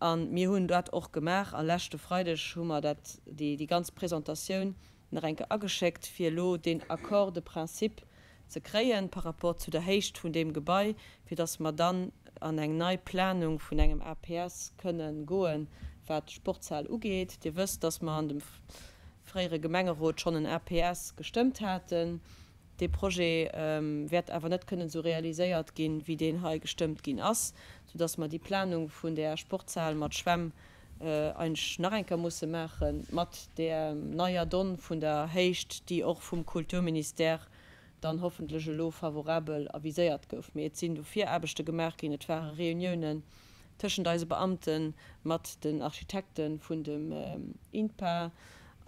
A mir hunn dat och gemaach a leschte Freideg hu mer dat, déi ganz Presentatioun nach eng Kéier ageschéckt, fir elo deen Accord de principe ze kréien par rapport zu der Héicht vun deem Gebai, fir dass mer dann an eng nei Planung vun engem APS kënnen goen, wat d'Sportshal ugeet. Dir wësst, dass mer an dem fréiere Gemengerot schonn en APS gestëmmt haten. Dee Projet wäert awer net kënnen esou realiséiert ginn, wéi deen hei gestëmmt ginn ass, soudass mer déi Planung vun där Sportshal mat Schwämm eigentlech nach eng Kéier musse maache mat där neier Donn vun der Héicht, déi och vum Kulturministère dann hoffentlech elo favorabel aviséiert gouf. Mee et sinn do Viraarbechte gemaach ginn, et ware Reuniounen tëschent eise Beamte mat den Architekte vun dem INPA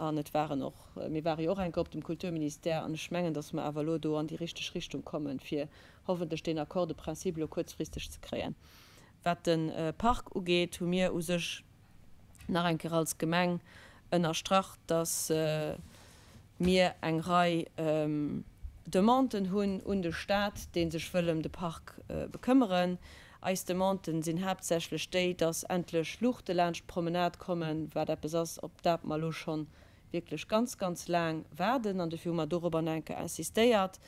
an et waren och, mir ware jo och eng Kéier op dem Kulturministère an ech mengen, datt mer awer elo do an déi richteg Richtung kommen, fir hoffentlech deen Accord de principe elo kuerzfristeg ze kréien. Wat de Park ugeet, hu mir u sech nach eng Kéier als Gemeng ënnerstrach, datt mir eng Rei. Demanden hunn un de Staat, dee sech wëll ëm de Park bekëmmeren. Eis Demanden sinn haaptsächlech déi, dass endlech Luuchte laanscht d'Promenade kommen, wat eppes ass, op dat mer elo scho wierklech ganz, ganz laang waarden. An dofir hu mer dorobber nach eng Kéier insistéiert.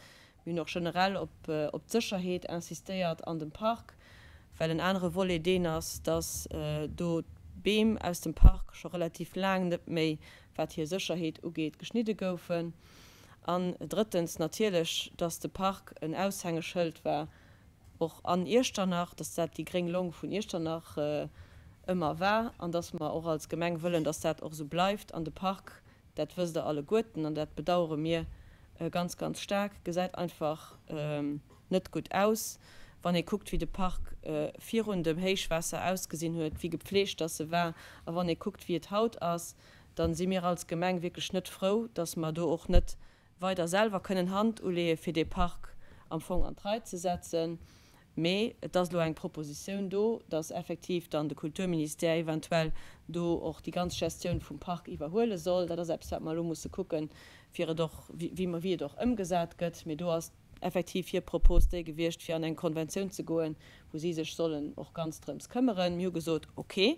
Mir hunn och generell op d'Sécherheet insistéiert an dem Park, well en anere Volet deen ass, dass do d'Beem aus dem Park scho relativ laang net méi, wat hir Sécherheet ugeet, geschnidde goufen. An drëttens natierlech, dass de Park en Aushängeschëld war, och an Iechternach, dass dat déi gréng Long vun Iechternach ëmmer war an dass mer och als Gemeng wëllen, dass dat och esou bleift. An de Park, dat wësst Der alleguerten an dat bedauere mir ganz, ganz staark, gesäit einfach net gutt aus, wann ee kuckt, wéi de Park virun dem Héichwaasser ausgesinn huet, wéi gepflegt dass e war, a wann ee kuckt, wéi et haut ass, da si mir als Gemeng wierklech net frou, dass mer do och net weider selwer kënnen Hand uleeë fir dee Park am Fong an d'Rei ze setzen. Mee et ass elo eng Propositioun do, dass effektiv dann de Kulturministère eventuell do och déi ganz Gestioun vum Park iwwerhuele soll. Dat ass eppes, wat mer elo musse kucken, fir et och, wéi mer, wéi et och ëmgesat gëtt. Mee do ass effektiv hir Propos déi gewiescht, fir an eng Konventioun ze goen, wou si sech sollen och ganz drëms këmmeren. Mir hu gesot, ok,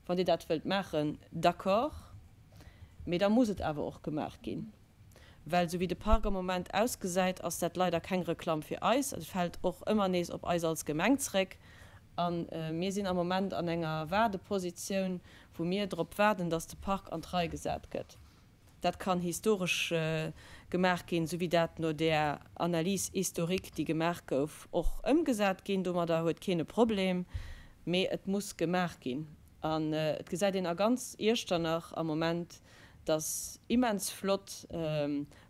wann Dir dat wëllt maachen, d'accord, mee da muss et awer och gemaach ginn. Well esou wéi de Park am Moment ausgesäit, ass dat leider keng Reklamm fir eis. Et fält och ëmmer nees op eis als Gemeng zréck. A mir sinn am Moment an enger Waardepositioun, wou mir drop waarden, datt de Park an d'Rei gesat gëtt. Dat kann historesch gemaach ginn, esou wéi dat no där Analyse historique, déi gemaach gouf, och ëmgesat ginn. Domadder huet keen e Problem. Mee et muss gemaach ginn. An et gesäit een a ganz Iechternach am Moment, dass immens flott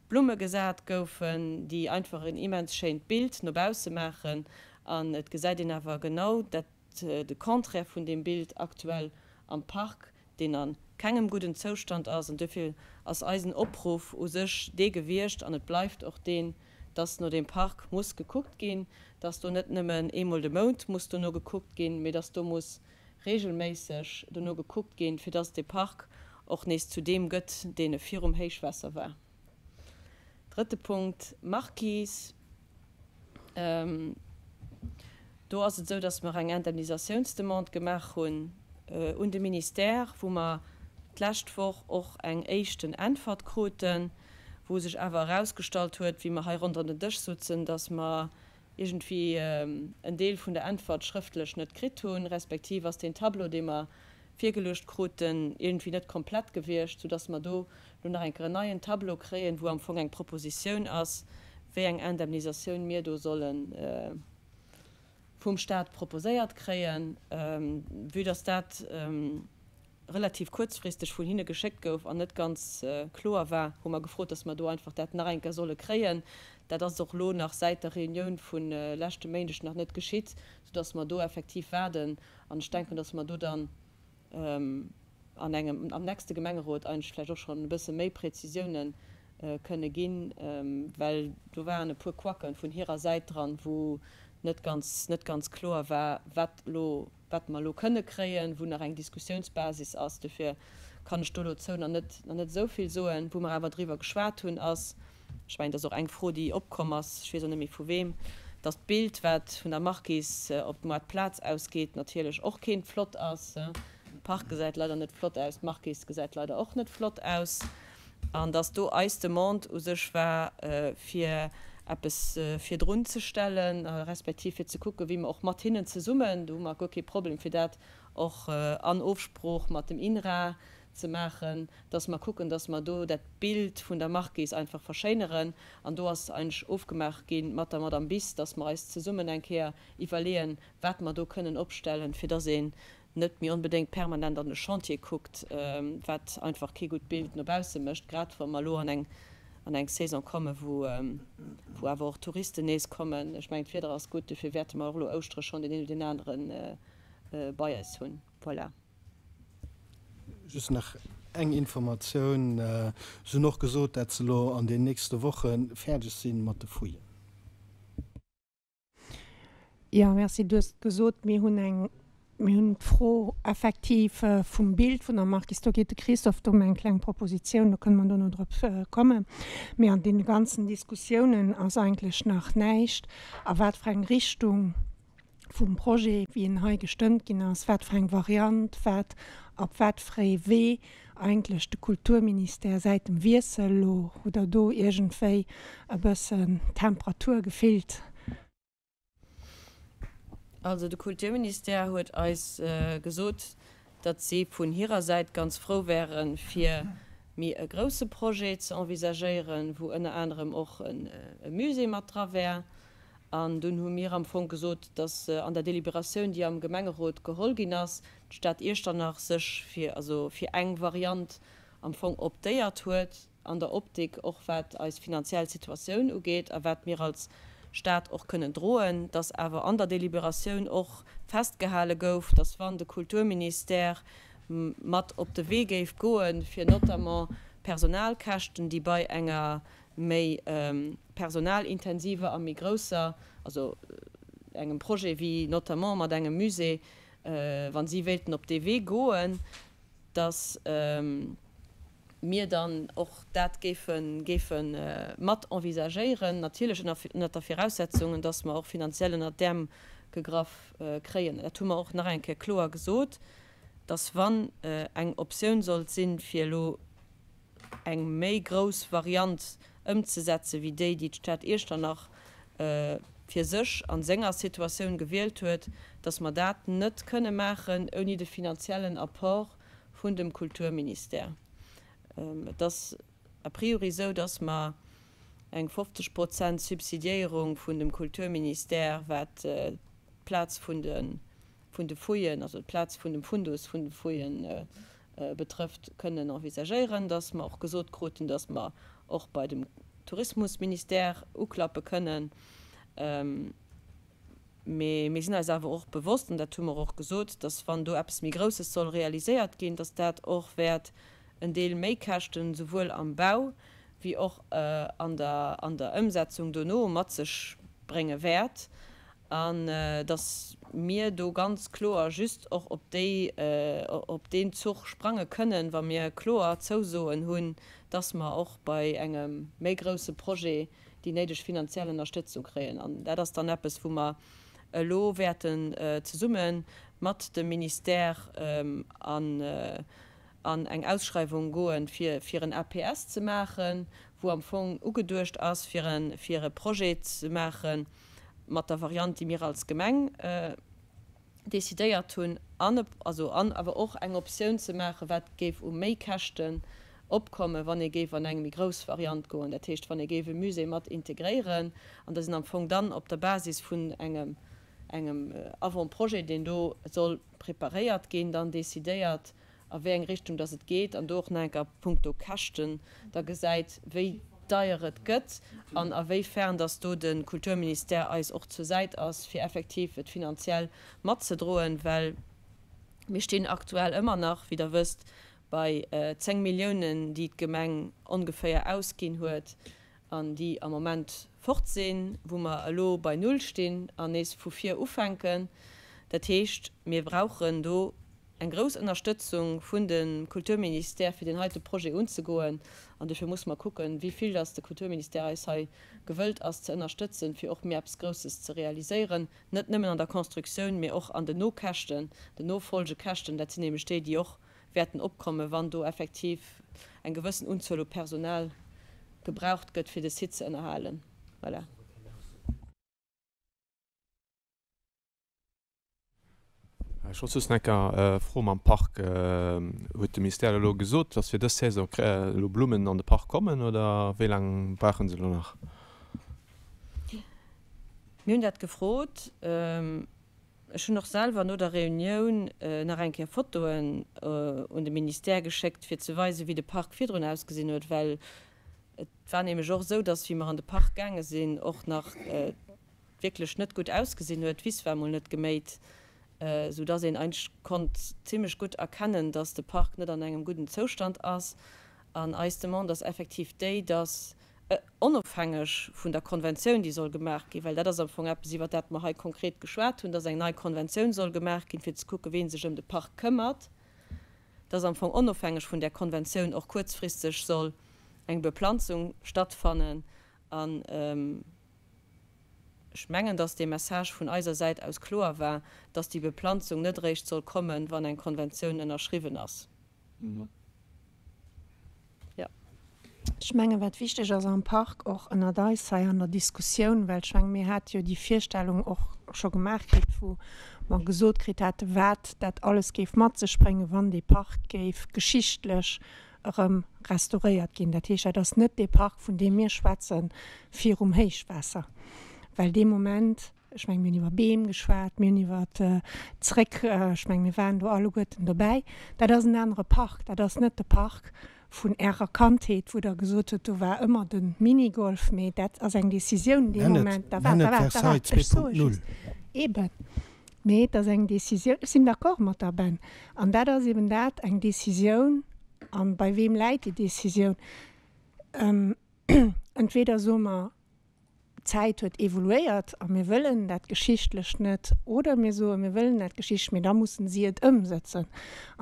Blumme gesat goufen, déi einfach en immens schéint Bild no bausse maachen. An et gesäit een awer genau dat, de Contraire vun deem Bild aktuell am Park, deen a kengem gudden Zoustand ass. An duerfir ass eisen Opruff u sech dee gewiescht, an et bleift och deen, dass no deem Park muss gekuckt ginn, dass do net nëmmen eemol de Mount muss dono gekuckt ginn, mee dass do muss regelméisseg dono gekuckt ginn, fir dass dee Park och nees zu deem gëtt, deen e virum Héichwaasser war. Drëtte Punkt, Marquise. Do ass et esou, dass mer eng Indemnisatiounsdemande gemaach hunn un de Ministère, wou mer d'lescht Woch och eng éischten Äntwert kruten, wou sech awer erausgestallt huet, wéi mer hei ronderëm den Dësch sutzen, dass mer iergendwéi en Deel vun der Äntwert schrëftlech net kritt hunn, respektiv ass deen Tableau, dee mer virgeluecht kruten, iergendwéi net komplett gewiescht, soudass mer do elo nach eng Kéier en neien Tableau kréien, wou am Fong eng Propositioun ass, wéi eng Indemnisatioun mir do solle vum Stat proposéiert kréien. Vue dass dat relativ kuerzfristeg vun hinne geschéckt gouf an net ganz kloer war, hu mer gefrot, dass mer do einfach dat nach eng Kéier solle kréien. Dat ass och elo nach säit der Reunioun vu leschte Méindeg nach net geschitt, soudass mer do effektiv waarden. An ech denken, dass mer do dann an engem, am nächste Gemengerot eigentlech vläicht och schonn e bësse méi Präzisiounen kënne ginn, well do waren e puer Quacken vun hirer Säit dran, wou net ganz, net ganz kloer war, wat elo wat mer elo kënne kréien, wou nach eng Diskussiounsbasis ass. Dofir kann ech do dozou nach net, nach net esou vill soen. Wou mer awer driwwer geschwat hunn, ass, ech mengen, dat ass och eng Fro, déi opkomm ass, ech weess och net méi vu weem, dass d'Bild, wat vun der Marquise op d'Moartplaz ausgeet, natierlech och keent flott ass. De Park gesäit leider net flott aus, d'Marquise gesäit leider och net flott aus. An dass do eis Demande u sech war, fir eppes virdrun ze stellen, respektiv fir ze kucken, wéi mer och mat hinnen zesummen, do hu mer guer kee Problem, fir dat och an Ofsprooch mat dem INRA ze maachen, dass mer kucken, dass mer do dat Bild vun der Marquise einfach verschéineren. An do ass eigentlech ofgemaach gi mat der Madame Bis, dass mer eis zesummen eng Kéier iwwerleeën, wat mer do kënnen opstellen, fir dass een net méi onbedéngt permanent an de Chantier kuckt, wat einfach kee gutt Bild no bausse mécht, grad wa mer elo an eng an eng Saison kommen, wou wou awer och Touristen nees kommen. Ech mengen, d'Wieder ass gutt, dofir wäerte mer och elo Ouschtere schonn deen een oder deen anere bei eis hunn. Voilà. Just nach eng Informatioun, Se hunn och gesot, dat se elo an den nächste Woche fäerdeg si mat de Fouillen. Jo, merci. Du hues gesot, mir hunn eng. Mir hunn d'Fro effektiv vum Bild vun der Marquise. Do geet de Christophe do ëm eng kleng Propositioun, do kënne mer dono drop kommen. Mee an deene ganzen Diskussiounen ass eigentlech nach näischt, a wat fir eng Richtung vum Projet, wéi en hei gestëmmt ginn ass, wat fir eng Variant, wat, op wat fir ee Wee eigentlech de Kulturministère säit dem Wiessel elo, hutt Der do iergendwéi e bëssen d'Temperatur gefillt? Also de Kulturministère huet eis gesot, datt si vun hirer Säit ganz frou wäre fir méi e grousse Projet ze envisagéieren, wou ënner anerem och e Musée mat dra wär. An dunn hu mir am Fong gesot, datt an der Deliberatioun, déi am Gemengerot geholl ginn ass, d'Stad Iechternach sech fir, also fir eng Variant am Fong optéiert huet. an der Optik, och wat eis finanziell Situatioun ugeet a wat mir als Stat och kënnen droen, dass awer an der Deliberatioun och festgehale gouf, dass wann de Kulturministère mat op de Wee géif goen, fir notamment Personalkäschten, déi bei enger méi personalintensiver a méi grousser, also engem Projet wéi notamment mat engem Musée, wa si wéilten op dee Wee goen, dass mir dann och dat géife géife mat envisagéieren, natierlech ënner der Viraussetzungen, dass mer och finanziell ënnert d'Äerm gegraff kréien. Dat hu mer och nach eng Kéier kloer gesot, dass wann eng Optioun sollt sinn, fir elo eng méi grouss Variant ëmzesetze wéi déi, déi d'Stad Iechternach fir sech a senger Situatioun gewielt huet, dass mer dat net kënne maachen ouni de finanziellen Apport vun dem Kulturministère. Et ass a priori esou, dass mer eng 50 Prozent Subsidiéierung vun dem Kulturministère, wat d'Plaz vun de vun de Fouillen, also d'Plaz vun dem Fundus vun de Fouillen betrëfft, kënnen envisagéieren, dass mer och gesot kruten, dass mer och bei dem Tourismusministère uklappe kënnen. Mee mir sinn eis awer och bewosst, an dat hu mer och gesot, dass wann do eppes méi Grousses soll realiséiert ginn, dass dat och wäert en Deel Méikäschten souwuel am Bau wéi och an der an der Ëmsetzung dono mat sech brénge wäert an dass mir do ganz kloer just och op déi op deen Zuch sprange kënnen, wa mir kloer Zousoen hunn, dass mer och bei engem méi grousse Projet déi néideg finanziell Ënnerstëtzung kréien. An dat ass dann eppes, wou mer elo wäerten zesumme mat dem Ministère an eng Ausschreiwung goen, fir fir en APS ze maachen, wou am Fong ugeduecht ass, fir e fir e Projet ze maache mat der Variant, déi mir als Gemeng decidéiert hunn, an also an awer och eng Optioun ze maachen, wat géif u Méikäschten opkommen, wann ee géif an eng méi grouss Variant goen, dat heescht, wann ee géif e Musée mat integréieren. An dass een am Fong dann op der Basis vun engem engem Avant-projet, deen do soll preparéiert ginn, dann decidéiert, a wéi eng Richtung dass et geet an do och nach eng Kéier punkto Käschten da gesäit, wéi deier et gëtt an a wéi fern dass do de Kulturministère eis och zur Säit ass, fir effektiv et finanziell matzedroen, well mir stinn aktuell ëmmer nach, wéi Der wësst, bei 10 Milliounen, déi d'Gemeng ongeféier ausginn huet an déi am Moment fort sinn, wou mer elo bei Null stinn an nees vu vir ufänken. Dat heescht, mir brauchen do eng grouss Ënnerstëtzung vun dem Kulturministère, fir deen heite Projet unzegoen. An dofir musse mer kucken, wéi vill dass de Kulturministère eis hei gewëllt ass ze ënnerstëtzen, fir och méi eppes Grousses ze realiséieren, net nëmmen an der Constructioun, mee och an den Nokäschten, den Nofolgekäschten. Dat sinn nämlech déi, déi och wäerten opkommen, wann do effektiv eng gewëssen Unzuel u Personal gebraucht gëtt, fir de Site ze ënnerhalen. Voilà. Ech wollt just nach eng Fro mam Park. Huet de Ministère elo gesot, dass fir dës Saison elo Blummen an de Park kommen oder wéi laang brauche se elo nach? Mir hunn dat gefrot. Ech hunn och selwer no der Reunioun nach eng Kéier Fotoen un de Ministère geschéckt, fir ze weisen, wéi de Park virdrun ausgesinn huet, well et war nämlech och esou, dass, wéi mer an de Park gaange sinn, och nach wierklech net gutt ausgesinn huet. D'Wiss war mol net geméit, sou dass een eigentlech konnt zimlech gutt erkennen, dass de Park net an engem gudden Zoustand ass. An eis Demande ass effektiv déi, dass. Onofhängeg vun der Konventioun, déi soll gemaach ginn, well dat ass am Fong eppes, iwwert dat mer hei konkret geschwat hunn, dass eng nei Konventioun soll gemaach ginn, fir ze kucken, wee sech ëm de Park këmmert, dass am Fong onofhängeg vun där Konventioun och kuerzfristeg soll eng Beplanzung stattfannen. An ech mengen, dass dee Message vun eiser Säit aus kloer war, dass déi Beplanzung net eréischt soll kommen, wann eng Konventioun ënnerschriwwen ass. Jo. Ech mengen, wat wichteg ass am Park, och ënnert eis hei an der Diskussioun, well ech mengen, mir hate jo déi Virstellung och scho gemaach kritt, wou mer gesot kritt hate wat dat alles géif mat sech bréngen, wann dee Park géif geschichtlech erëm restauréiert ginn. Dat heescht, dat ass net dee Park, vun deem mir schwätze virum Héichwaasser, well dee Moment, Ech mengen, mir hunn iwwer Beem geschwat, mir hunn iwwer zréck, ech mengen, mir waren do alleguerten dobäi. Dat ass en anere Park. Dat ass net de Park vun Ärer Kandheet, wou Der gesot hutt, do war ëmmer de Minigolf. Mee dat ass eng Decisioun dee Moment. Da waart, da waart, da waart, ech soe just, eeben, mee et ass eng Decisioun, ech sinn d'accord mat der, Ben, an dat ass eeben dat, eng Decisioun. A bei weem läit déi Decisioun? Entweder soe mer, D'Zäit huet evoluéiert a mir wëllen dat Geschichtlecht net, oder mir soen, mir wëllen dat Geschichtlecht, mee da mussen si et ëmsëtzen.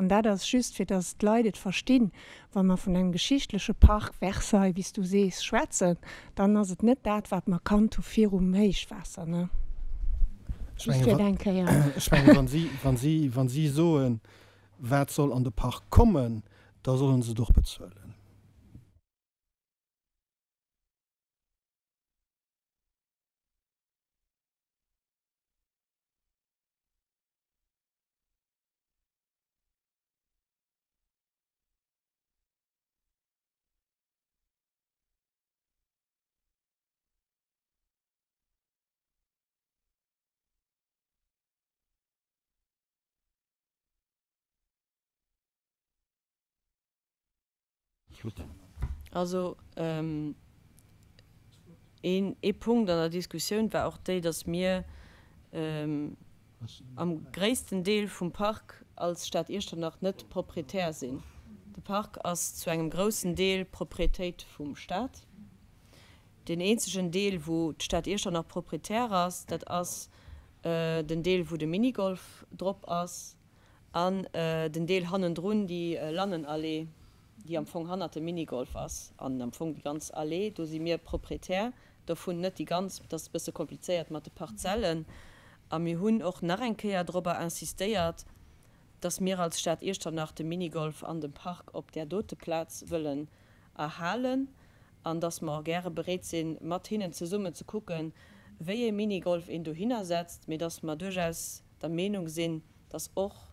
An dat ass just, fir datt d'Leit et verstinn, wa mer vun engem geschichtleche Park Versailles, wéi s du sees, schwätzen, dann ass et net dat, wat mer kannt hu virum Héichwaasser, ne? Just fir et eng Kéier. Ech mengen, wa si, wa si, wa si soen, wat soll an de Park kommen, da solle se et och bezuelen. Also een ee Punkt an der Diskussioun war och déi, datt mir am gréissten Deel vum Park als Stad Iechternach net Proprietär sinn. De Park ass zu engem groussen Deel Proprietéit vum Staat. Deen eenzegen Deel, wou d'Stad Iechternach Proprietär ass, dat ass den Deel, wou de Minigolf drop ass. An den Deel hannendrun, déi Lannenallee, déi am Fong hannert dem Minigolf ass, an am Fong déi ganz Allee, do si mir Proprietär dovun, net déi ganz, dat ass e bësse komplizéiert mat de Parzellen. A mir hunn och nach eng Kéier dorobber insistéiert, dass mir als Stad Iechternach de Minigolf an dem Park op där dote Plaz wëllen erhalen an dass mer och gäre bereet sinn, mat hinnen zesummen ze kucken, wéi ee Minigolf een dohinner setzt, mee dass mer duerchaus der Meenung sinn, dass och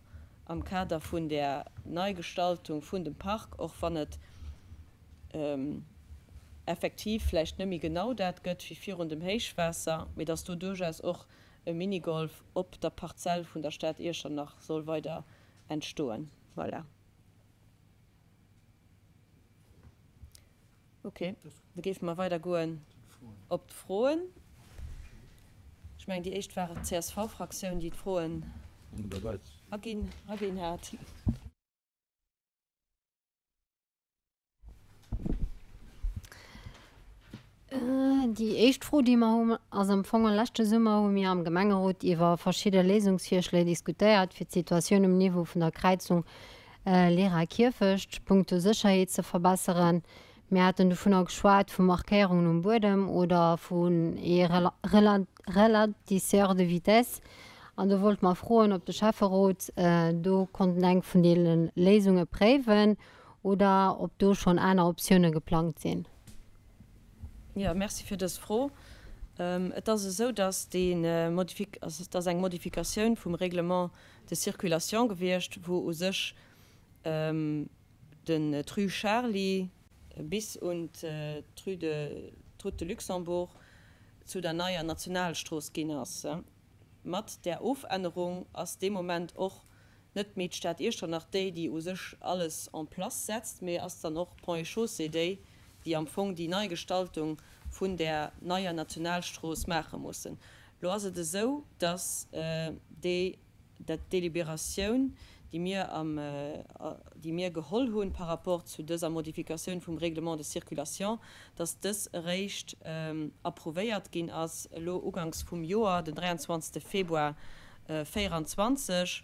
am Kader vun där Neigestaltung vun dem Park, och wann et effektiv vläicht net méi genau dat gëtt wéi virun dem Héichwaasser, mee dass do duerchaus och e Minigolf op der Parzell vun der Stad Iechternach soll weider entstoen. Voilà. Ok, da géife mer weidergoen op d'Froen. Ech mengen, déi éischt war d'CSV-Fraktioun, déi d'Froen aginn aginn hat. Déi éischt Fro, déi mer hunn, ass am Fong, Leschte Summer hu mir am Gemengerot iwwer verschidde Léisungsvirschléi diskutéiert, fir d'Situatioun um Niveau vun der Kräizung Lera Kierfecht punkto Sécherheet ze verbesseren. Mir haten dovunner geschwat, vu Markéierungen um Buedem oder vun ee Ralentisseur de vitesse. An do wollte mer froen, ob de Schäfferot do konnten eng vun deene Léisunge préiwen oder ob do schonn aner Optioune geplangt sinn. Jo, merci fir dës Fro. Et ass esou, dass déi Modifik-, also et ass eng Modifikatioun vum Règlement de circulation gewiescht, wou u sech den d'Rue Charly bis un d'Rue de, d'Route de Luxembourg zu der neier Nationalstrooss ginn ass. Mat där Ofännerung ass dee Moment och net méi d'Stad Iechternach déi, déi u sech alles en place setzt, mee ass dann och Ponts et Chaussées déi, déi am Fong déi Neigestaltung vun där neier Nationalstrooss maache mussen. Lo ass et esou, dass déi dat Deliberatioun, déi mir am, déi mir geholl hunn par rapport zu dëser Modifikatioun vum Règlement de circulation, dass dës eréischt approuvéiert ginn ass elo uganks vum Joer, den 23. Februar 24,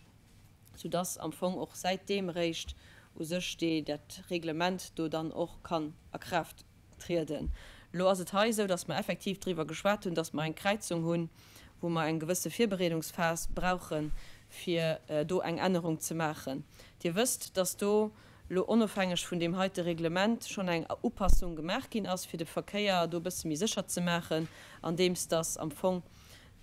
soudass am Fong och säitdeem eréischt u sech dee, dat Reglement do dann och kann a Kraaft trieden. Elo ass et hei esou, dass mer effektiv driwwer geschwat hunn, dass mer eng Kräizung hunn, wou mer eng gewësse Virbereedungsphas brauchen, fir do eng Ännerung ze maachen. Dir wësst, dass do elo onofhängeg vun deem heite Reglement schonn eng Upassung gemaach ginn ass, fir de Verkéier do e bësse méi sécher ze maachen, andeems dass am Fong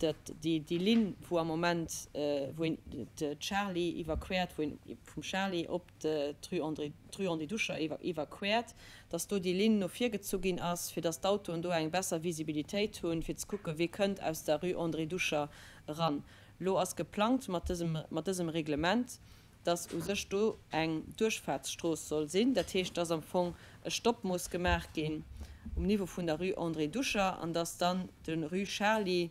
dat déi déi Linn, wou am Moment, wou een d'Charly iwwerquert, wou een vum Charly op d'Rue André, d'Rue André Duscher iwwerquert, dass do déi Linn no vir gezu ginn ass, fir dass d'Autoen do eng besser Visibilitéit hunn, fir ze kucken, wie kënnt aus der Rue André Duscher eran. Elo ass geplangt mat dësem, mat dësem Reglement, dass u sech do eng Duerchfaartsstrooss soll sinn. Dat heescht, dass am Fong e Stopp muss gemaach ginn um Niveau vun der Rue André Duscher an dass dann de Rue Charly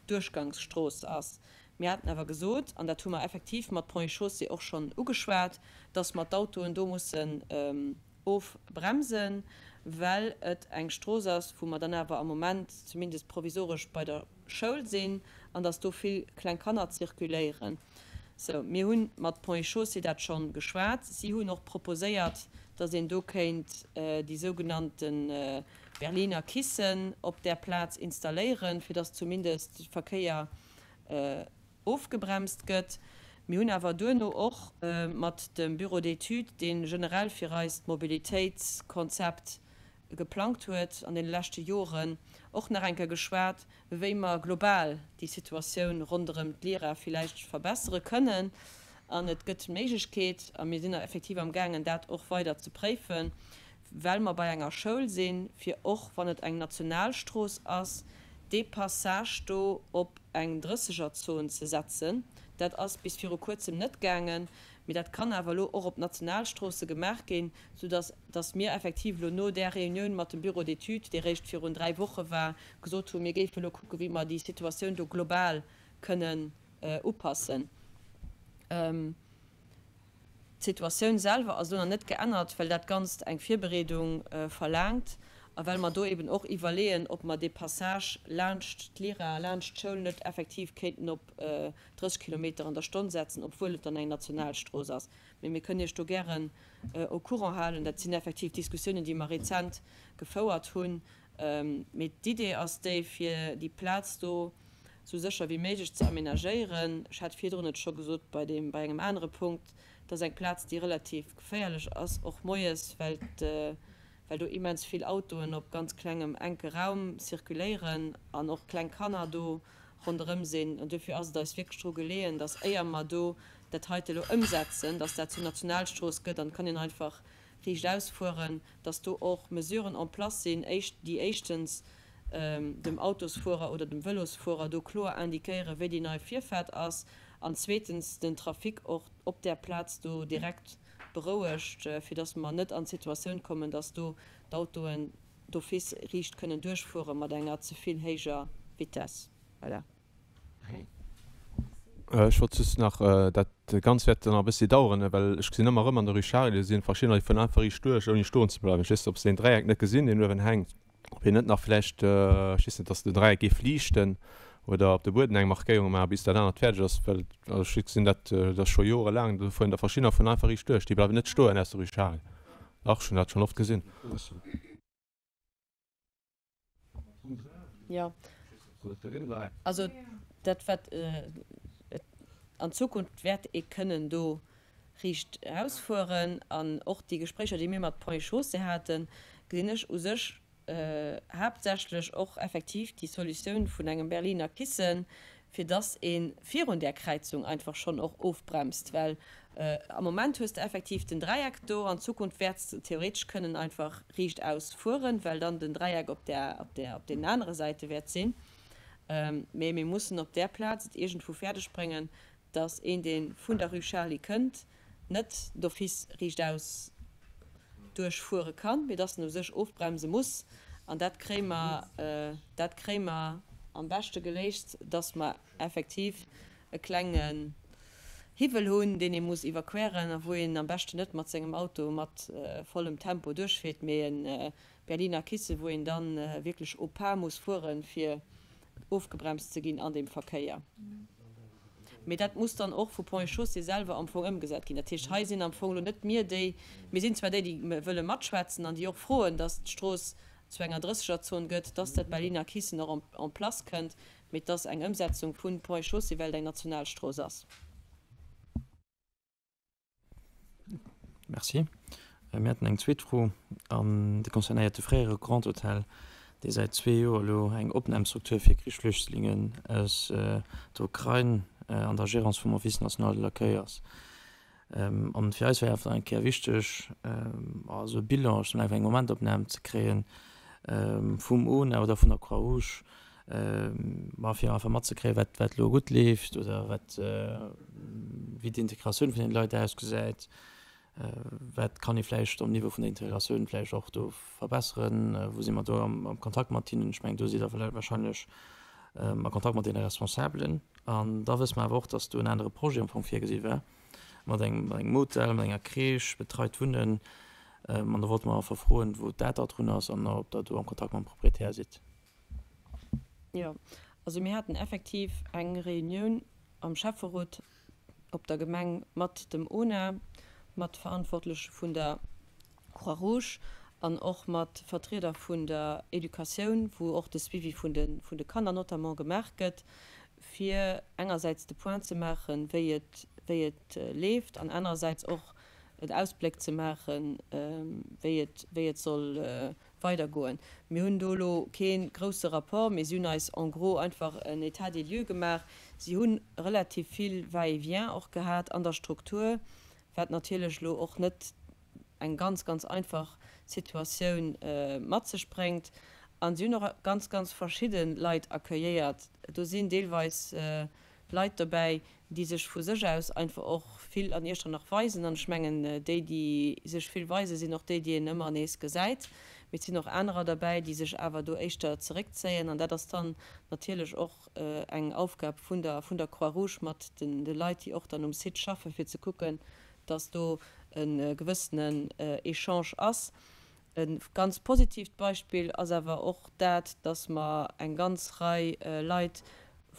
d'Duerchgangsstrooss ass. Mir haten awer gesot, an dat hu mer effektiv mat Ponts et Chaussées och schonn ugeschwat, dass mer d'Autoen do mussen ofbremsen, well et eng Strooss ass, wou mer dann awer am Moment zumindest provisoresch bei der Schoul sinn an dass do vill kleng Kanner zirkuléieren. Sou, mir hu mat Ponts et Chaussées dat scho geschwat. Si hunn och proposéiert, dass een do kéint déi sougenannte Berliner Kissen op där Plaz installéieren, fir dass zumindest de Verkéier ofgebremst gëtt. Mir hunn awer duerno och mat dem Bureau d'études, dee generell fir eis d'Mobilitéitskonzept geplangt huet an deene leschte Joren, och nach eng Kéier geschwat, wéi mer global déi Situatioun ronderëm d'Lyra villäicht verbessere kënnen. An et gëtt d'Méiglechkeet, a mir sinn effektiv amgaangen, dat och weider ze préifen, well mer bei enger Schoul sinn, fir och wann et eng Nationalstrooss ass, dee Passage do op eng Drëssegerzon ze setzen. Dat ass bis viru Kuerzem net gaangen, mee dat kann awer elo och op Nationalstroosse gemaach ginn, soudass dass mir effektiv elo no där Reunioun mat dem Bureau d'études, déi réischt virun 3 Woche war, gesot hunn, mir géife elo kucken, wéi mer déi Situatioun do global kënnen upassen. D'Situatioun selwer ass elo nach net geännert, well dat Ganzt eng Virbereedung verlaangt a well mer do eben och iwwerleeën, ob mer dee Passage laanscht d'Lyra, laanscht d'Schoul net effektiv kéinten op 30 Kilometer an der Stonn setzen, obwuel et dann eng Nationalstrooss ass. Mee mir kënnen Iech do gären au courant halen. Dat sinn effektiv Diskussiounen, déi mer rezent gefouert hunn. Mee d'Idee ass déi, fir déi Plaz do esou sécher wéi méiglech ze amenagéieren. Ech hat virdrun et scho gesot bei deem, bei engem anere Punkt, et ass eng Plaz, déi relativ geféierlech ass, och moies, well well do immens vill Autoen op ganz klengem, enke Raum zirkuléieren an och kleng Kanner do ronderëm sinn. An duerfir ass et eis wierklech dru geleeën, dass éier mer do dat heite elo ëmsetzen, dass dat zur Nationalstrooss gëtt an et kann een einfach riichtaus fueren, dass do och Mesuren en place sinn, éischt, déi éischtens dem Autosfuerer oder dem Vëlosfuerer do kloer indiquéieren, wéi déi nei Virfaart ass, an zweetens den Trafic och op där Plaz do direkt berouegt, fir dass mer net an d'Situatioun kommen, dass do d'Autoen d'office riicht kënnen duerchfuere mat enger ze vill héijer Vitesse. Voilà. Ech wollt just nach, dat Ganzt wäert dann nach e bëssi daueren, well ech gesinn ëmmer erëm an der Rue Charel, do si verschiddener, déi fueren einfach riicht duerch, ouni stoen ze bleiwen. Ech weess net, ob se deen Dräieck net gesinn, deen uewen hänkt, ob hien net nach vläicht, ech weess net, datt den Dräieck géif liichten oder op de Bueden eng Markéierung maachen, bis dat anert fäerdeg ass, well also ech gesinn dat, dat ass scho jorelaang, do fueren der verschiddener fueren einfach riicht duerch, déi bleiwen net stoen aus der Rue Charel. Dach, ech hunn dat schonn oft gesinn. Jo, also dat wat an Zukunft wäert ee kënnen do riicht erausfueren an och déi Gespréicher, déi mir mat Ponts et Chaussées haten, gesinn ech u sech haaptsächlech och effektiv déi Solutioun vun engem Berliner Kissen, fir dass ee virun där Kräizung einfach schonn och ofbremst, well am Moment hues de effektiv den Dräieck do, an Zukunft wäerts de theoretesch kënnen einfach riichtaus fueren, well dann den Dräieck op där, op där, op deenen anere Säite wäert sinn. Mee mir mussen op där Plaz et iergendwou fäerdeg bréngen, dass een, dee vun der Rue Charly kënnt, net d'office riichtaus duerchfuere kann, mee dass en u sech ofbremse muss. An dat kréie mer, dat kréie mer am beschte geléist, dass mer effektiv e klengen. Hiwwel hunn, deen ee muss iwwerqueren a wou een am beschten net mat sengem Auto mat vollem Tempo duerchfiert, mee e Berliner Kisse, wou een da wierklech au pas muss fueren, fir ofgebremst ze ginn an deem Verkéier. Mee dat muss dann och vu Ponts et Chaussées selwer am Fong ëmgesat ginn. Dat heescht, hei sinn am Fong elo net mir déi, mir sinn zwar déi, déi wëlle matschwätzen an déi och froen, dass d'Strooss zu enger Drëssegerzon gëtt, dass dat Berliner Kissen och en place kënnt, mee et ass eng Ëmsetzung vun Ponts et Chaussées, well et eng national Strooss ass. Merci. Mir hätten eng zweet Fro an déi concernéiert de fréiere Grand Hotel, dee säit zwee Joer elo eng Opnamstruktur fir Krichsflüchtlingen aus der Ukrain an der Gérance vum Office national de l'accueil ass. An fir eis wär awer eng Kéier wichteg, esou e Bilan, ech soen einfach eng Momentopnam ze kréien vum ona oder vun der Croix-Rouge, ma fir einfach matzekréien, wat wat elo gutt leeft oder wat wéi d'Integratioun vun den Leit ausgesäit, wat kann ee vläicht um Niveau vun der Integratioun vläicht och do verbesseren, wou si mer do am Kontakt mat hinnen. Ech mengen, do sidd Der wahrscheinlech a Kontakt mat deene Responsabelen. An da wësse mer awer och, dass do en anere Projet am Fong virgesi war, mat engem mat engem Hotel, mat enger Crèche, betreit Wunnen. An do wollte mer einfach froen, wou dat da drun ass an ob Der do am Kontakt mam Proprietär sidd. Jo, also mir haten effektiv eng Reunioun am Schäfferot op der Gemeng mat dem ona, mat Verantwortleche vun der Croix-Rouge an och mat Vertrieder vun der Educatioun, wou och de Suivi vun de vun de Kanner notamment gemaach gëtt, fir engersäits de Point ze maachen, wéi et wéi et leeft an anerersäits och en Ausbléck ze maachen, wéi et wéi et soll weidergoen. Mir hunn do elo kee grousse Rapport, mee si hunn eis en gros einfach en État des lieux gemaach. Si hu relativ vill Va-et-vient och gehat an der Struktur, wat natierlech elo och net eng ganz, ganz einfach Situatioun mat sech bréngt. A si hunn och ganz, ganz verschidde Leit accueilléiert. Do sinn deelweis Leit dobäi, déi sech vu sech aus einfach och vill an Iechternach weisen. An ech mengen, déi, déi sech vill weisen, sinn och déi, déi een ëmmer nees gesäit. Mee et sinn och anerer derbäi, déi sech awer do éischter zeréckzéien. An dat ass dann natierlech och eng Aufgab vun der, vun der Croix-Rouge mat de Leit, déi och dann um Site schaffen, fir ze kucken, dass do e gewëssenen Echange ass. E ganz positiivt Beispill ass awer och dat, dass mer eng ganz Rei Leit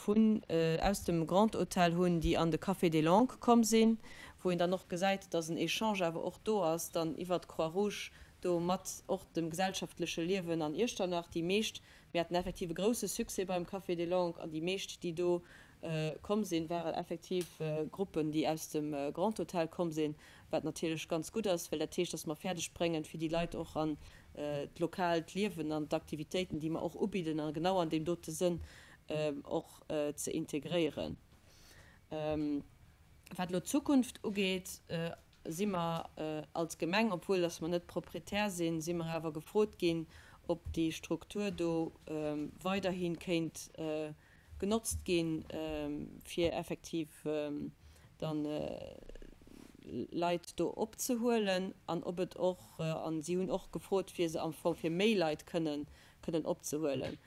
vun, aus dem Grand Hôtel hunn, déi an de Café des Langues komm sinn, wou een dann och gesäit, dass en Echange awer och do ass dann iwwert d'Croix-Rouge do mat och dem gesellschaftleche Liewen an Iechternach. Déi meescht, mir haten effektiv e grouse Succès beim Café des Langues an déi meescht, déi do komm sinn, waren effektiv Gruppen, déi aus dem Grand Hôtel komm sinn, wat natierlech ganz gutt ass, well dat heescht, dass mer fäerdeg bréngen, fir déi Leit och an d'lokaalt Liewen an d'Aktivitéiten, déi mer och ubidden, a genau an deem dote Sënn och ze integréieren. Wat elo d'Zukunft ugeet, si mer als Gemeng, obwuel dass mer net Proprietär sinn, si mer awer gefrot ginn, ob déi Struktur do weiderhi kéint genotzt ginn, fir effektiv dann Leit do opzehuelen an ob et och, an si hunn och gefrot, fir se am Fong fir méi Leit kënnen kënnen opzehuelen.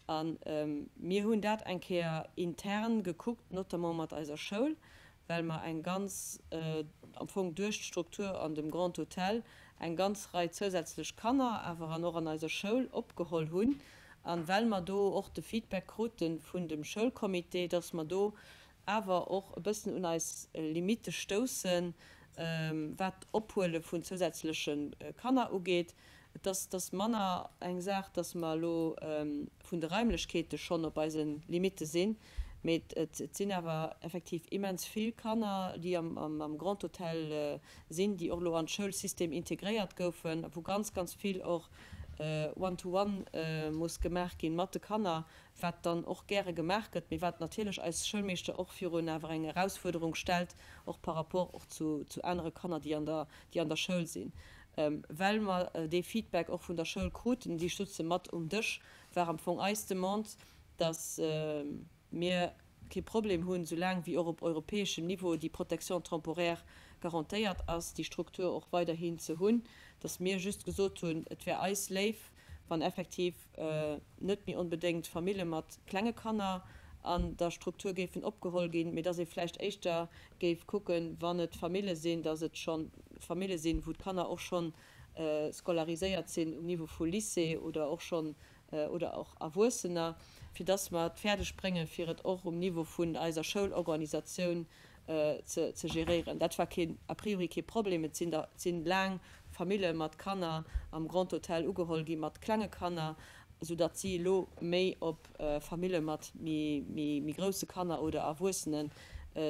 A mir hunn dat eng Kéier intern gekuckt, notamment mat eiser Schoul, well mer eng ganz, am Fong duerch d'Struktur an dem Grand Hôtel, eng ganz Rei zousätzlech Kanner awer an och an eiser Schoul opgeholl hunn. A well mer do och de Feedback krute vun dem Schoulcomité, dass mer do awer och e bëssen un eis Limitte stoussen, wat d'Ophuele vun zousätzleche Kanner ugeet. Et ass, et ass manner eng Saach, dass mer elo vun de Raimlechkeete schonn op eise Limitte sinn, mee et sinn awer effektiv immens vill Kanner, déi am Grand Hôtel sinn, déi och elo an d'Schoulsystem integréiert goufen, wou ganz, ganz vill och One-to-one muss gemaach ginn mat de Kanner, wat dann och gäre gemaach gëtt, mee wat natierlech eis Schoulmeeschter och virun awer eng Erausfuerderung stellt, och par rapport och zu anere Kanner, déi an der, déi an der Schoul sinn. Well mer dee Feedback och vun der Schoul kruten, déi stutze mat um Dësch, war am Fong eis Demande, dass mir kee Problem hunn, soulaang wéi och op europäeschem Niveau déi Protection temporaire garantéiert ass, déi Struktur och weiderhin ze hunn, dass mir just gesot hunn, et wär eis léif, wann effektiv net méi onbedéngt Famille mat klenge Kanner. an der Struktur géifen opgeholl ginn, mee dass ee vläicht éischter géif kucken, wann et Famille sinn, dass et scho Famille sinn, wou d'Kanner och scho scolariséiert sinn um Niveau vu Lycée oder och schonn oder och Erwuessener, fir dass mer et fäerdeg bréngen, fir et och um Niveau vun eiser Schoulorganisatioun ze geréieren. Dat war keen, a priori kee Problem. Et sinn der, et sinn laang Famille mat Kanner am Grand Hôtel ugeholl gi mat klenge Kanner, soudatt si elo méi op Famille mat méi grousse Kanner oder Erwuessenen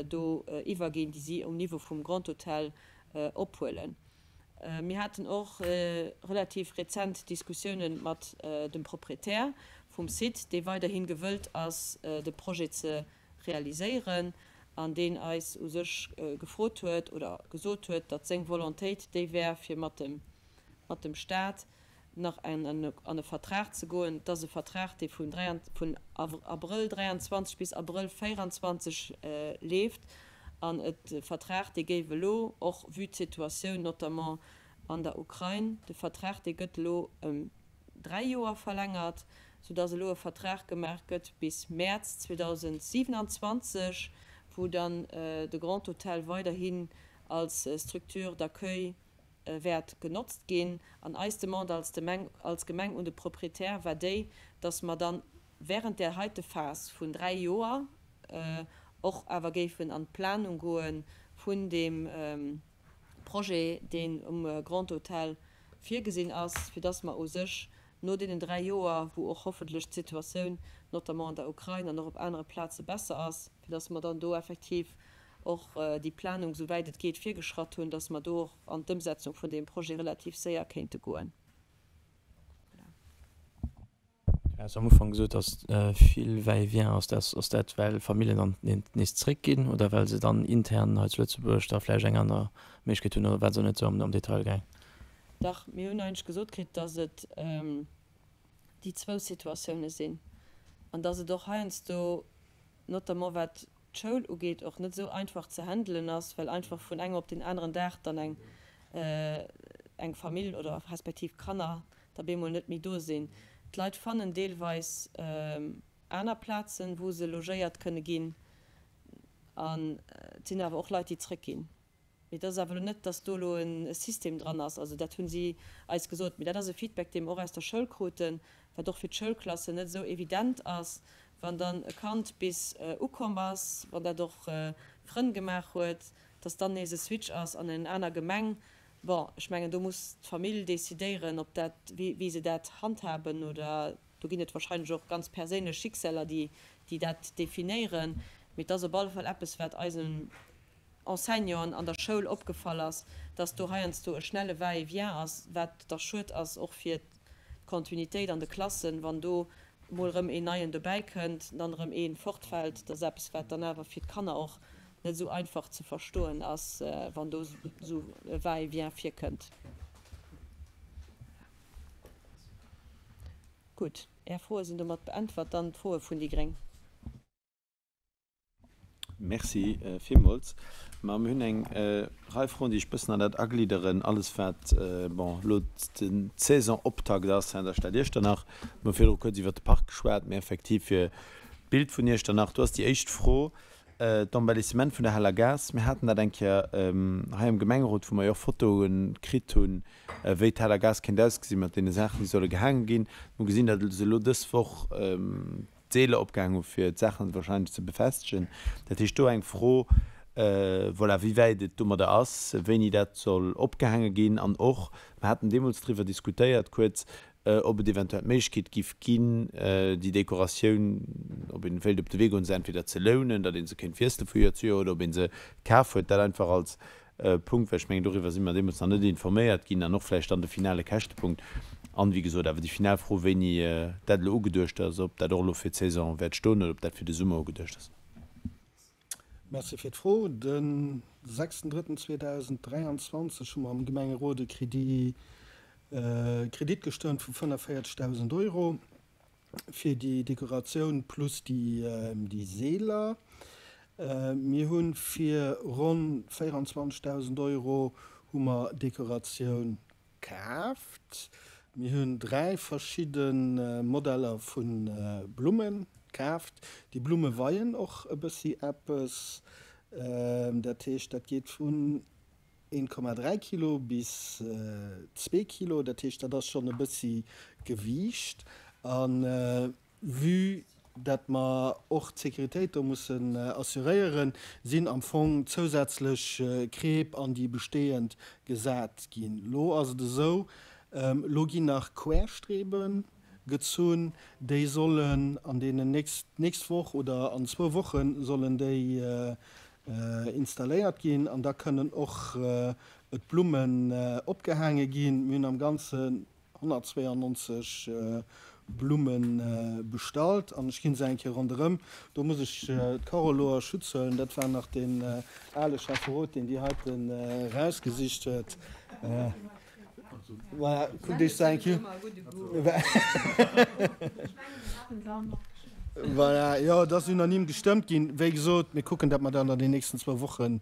do iwwerginn, déi si um Niveau vum Grand Hôtel ophuelen. Mir haten och relativ rezent Diskussiounen mat dem Proprietär vum Site, dee weiderhi gewëllt ass, de Projet ze realiséieren an deen eis u sech gefrot huet oder gesot huet, datt seng Volontéit déi wär, fir mat dem, mat dem Stat nach an e Vertrag ze goen. Et ass e Vertrag, dee vun vun Abrëll 23 bis Abrëll 24 leeft an et e Vertrag, dee géif elo, och vue d'Situatioun notamment an der Ukrain, de Vertrag, dee gëtt elo ëm 3 Joer verlängert, soudass elo e Vertrag gemaach gëtt bis Mäerz 2027, wou dann de Grand Hôtel weiderhin als Structure d'accueil wäert genotzt ginn. An eis Demande als Gemeng, als Gemeng un de Proprietär war déi, dass mer dann während där heite Phas vun 3 Joer och awer géifen an d'Planung goe vun deem Projet, deen um Grand Hôtel virgesinn ass, fir dass mer u sech no deenen 3 Joer, wou och hoffentlech d'Situatioun notamment an der Ukrain an och op anere Plaze besser ass, fir dass mer dann do effektiv och déi Planung, souwäit et geet, virgeschratt hunn, dass mer do och an d'Ëmsetzung vun deem Projet relativ séier kéinte goen. Voilà. Du has am Ufank gesot, dass vill Va-et-vient ass. Dat ass dat, well Familljen dann nees zréckginn oder well se dann intern hei zu Lëtzebuerg da vläicht eng aner Méiglechkeet hunn oder war se net esou am Detail gaang? Dach, mir hunn eigentlech gesot kritt, dass et déi zwou Situatioune sinn an dass et och heiansdo, notamment wat d'Schoul ugeet, och net esou einfach ze handelen ass, well einfach vun engem op deen aneren Dag dann eng eng Famill oder respektiv Kanner da bemol net méi do sinn. D'Leit fannen deelweis aner Plazen, wou se logéiert kënne ginn an et sinn awer och Leit, déi zrëckginn. Mee et ass awer elo net, dass do elo e System dran ass. Also dat hu si eis gesot. Mee dat ass e Feedback, dee mer och aus der Schoul kruten, wat och fir d'Schoulklassen net esou evident ass, wann dann e Kand bis ukomm ass, wann dat och Frënn gemaach huet, dass dann nees e Switch ass an eng aner Gemeng. Bon, ech mengen, do muss d'Famill decidéieren, ob dat, wéi se dat handhaben oder do ginn et wahrscheinlech och ganz perséinlech Schicksaler, déi dat definéieren. Mee et ass op alle Fall eppes, wat eisem Enseignanten an der Schoul opgefall ass, dass do heiansdo e schnelle Va-et-vient ass, wat da schued ass och fir d'Kontinuitéit an de Klassen, wann do mol erëm een Neien dobäi kënnt, dann erëm ee fortfält. Dat ass eppes, wat dann awer fir d'Kanner och net esou einfach ze verstoen ass, wann do esou e Va-et-vient virkënnt. Gutt, Är Froe sinn domat beäntwert. Dann d'Froe vun déi gréng. Merci villmools. Ma mir hunn eng Rei Froen, déi ech bëssen an dat aglidderen, alles wat, bon, elo den Saisonoptakt ass hei an der Stad Iechternach. Mir hu virdru kuerz iwwert de Park geschwat, mee effektiv fir d'Bild vun Iechternach, do ass déi éischt Fro, d'Embellissement vun der Haler Gaass. Mir haten dat eng Kéier hei am Gemengerot, wou mer jo och Fotoe kritt hunn, wéi d'Haler Gaass kéint ausgesi mat deene Saachen, déi solle gehaange ginn. Mir hu gesinn, datt se elo dës Woch, d'Seeler opgaang hu fir d'Saachen wahrscheinlech ze befestegen. Dat heescht do eng Fro, voilà, wéi wäit et domadder ass, wéini dat soll opgehaange ginn an och, mer haten deemools driwwer diskutéiert kuerz, ob et eventuell d'Méiglechkeet giff ginn, déi Dekoratioun, ob een wéilt op de Wee goen, se entweder ze lounen, datt ee se kéint wiessele vu Joer zu Joer, oder ob ee se kaf huet. Dat einfach als Punkt, well ech mengen, doriwwer si mer deemools nach net informéiert ginn, an och vläicht dann de finale Käschtepunkt. An, wéi gesot, awer déi final Fro, wéini dat elo ugeduecht ass, ob dat och elo fir d'Saison wäert stoen oder ob dat fir de Summer ugeduecht ass. Merci fir d'Fro. De 6.3.2023 hu mer am Gemengerot e Crédit Kredit gestëmmt vu 45.000 Euro. fir déi Dekoratioun plus déi Seeler. Mir hu fir ronn 24.000 Euro hu mer Dekoratioun kaaft. Mir hunn 3 verschidde Modeller vu Blumme. kaaft. Déi Blumme weien och e bëssi eppes, dat heescht dat geet vun 1,3 Kilo bis zwee Kilo, dat heescht dat ass schonn e bëssi Gewiicht. A vue dat mer och d'Sécuritéit do mussen assuréieren, sinn am Fong zousätzlech Kreep an déi bestehend gesat ginn. Lo ass et esou, lo ginn nach Querstrebe gezunn, déi sollen an deenen nächst, d'nächst Woch oder an zwou Woche sollen déi installéiert ginn an da kënnen och d'Blummen opgehaange ginn. Mir hunn am Ganzen 192 Blumme bestallt an ech ginn se eng Kéier ronderëm. Do muss ech d'Carole elo a Schutz huelen, dat war nach deen ale Schäfferot, deen déi heiten erausgesicht huet. Voilà, kuckt iech se eng Kéier un. Voilà, jo, et ass unanime gestëmmt ginn. Wéi gesot, mir kucken, datt mer dat an den nächsten zwou Wochen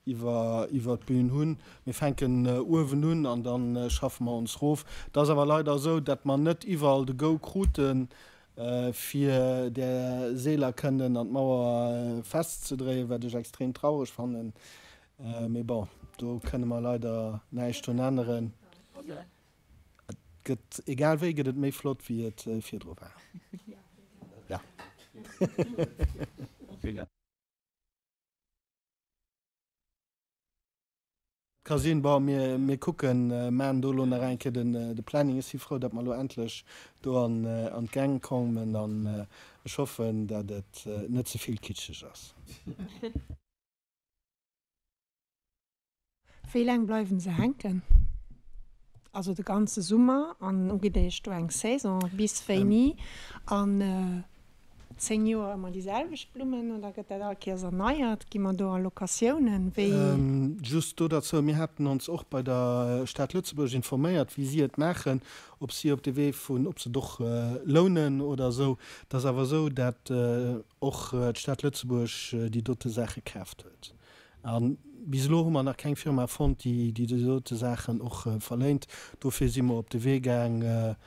iwwer d'Bün hunn. Mir fänken uewen un an da schaffe mer ons rof. Et ass awer leider esou, datt mer net iwwerall de Go kruten, fir där Seeler kënnen an d'Mauer festzedréien, wat ech extrem traureg fannen. Mee bon, do kënne mer leider näischt drun änneren. Et gëtt, egal wéi, gëtt et méi flott, wéi et virdru war. Ja. Ka sinn. Bon, mir, mir kucken, maachen do elo nach eng Kéier den, de Planning. Ech si frou, datt mer elo endlech do an, an d'Gäng kommen an ech hoffen, datt et net ze vill kitscheg ass. Wéi laang bleiwen se hänken? Also de ganze Summer an ugitt Iech do eng Saison? Bis wéini? An 10 Joer ëmmer déi selwecht Blummen oder gëtt dat all Kéiers erneiert? Gi mer do Allocatiounen? Wéi? Just do derzou, Mir haten ons och bei der Stad Lëtzebuerg informéiert, wéi si et maachen, ob si op de Wee vun, ob se et och lounen oder esou. Et ass awer esou, dat och d'Stad Lëtzebuerg déi dote Saache kaaft huet. A bis elo hu mer nach keng Firma fonnt, déi déi dote Saachen och verléint. Dofir si mer op de Wee gaang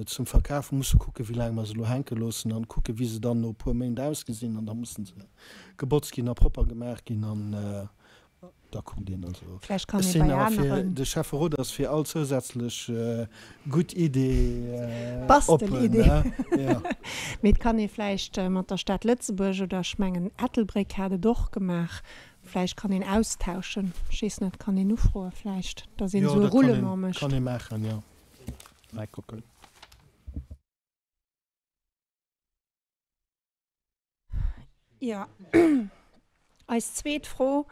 zum Verkaf. Musse kucken, wéi laang mer se elo hänke loossen an kucken, wéi se dann no e puer Méint ausgesinn. An da musse se gebotzt ginn a propper gemaach ginn an da kuckt een. Also Vläicht kann ech ee sinn bei awer fir, aneren. de Schäfferot ass fir all zousätzlech gutt Idee oppen. Bastelidee. Jo. Mee et kann ee vläicht mat der Stad Lëtzebuerg oder ech mengen Ettelbréck hat et och gemaach, vläicht kann een austauschen. Ech weess net, kann een ufroe vläicht, datt een Jo, esou e dat kann een, Roulement mécht. kann ee maachen, jo. Mei kucken. Jo, eis zweet Fro,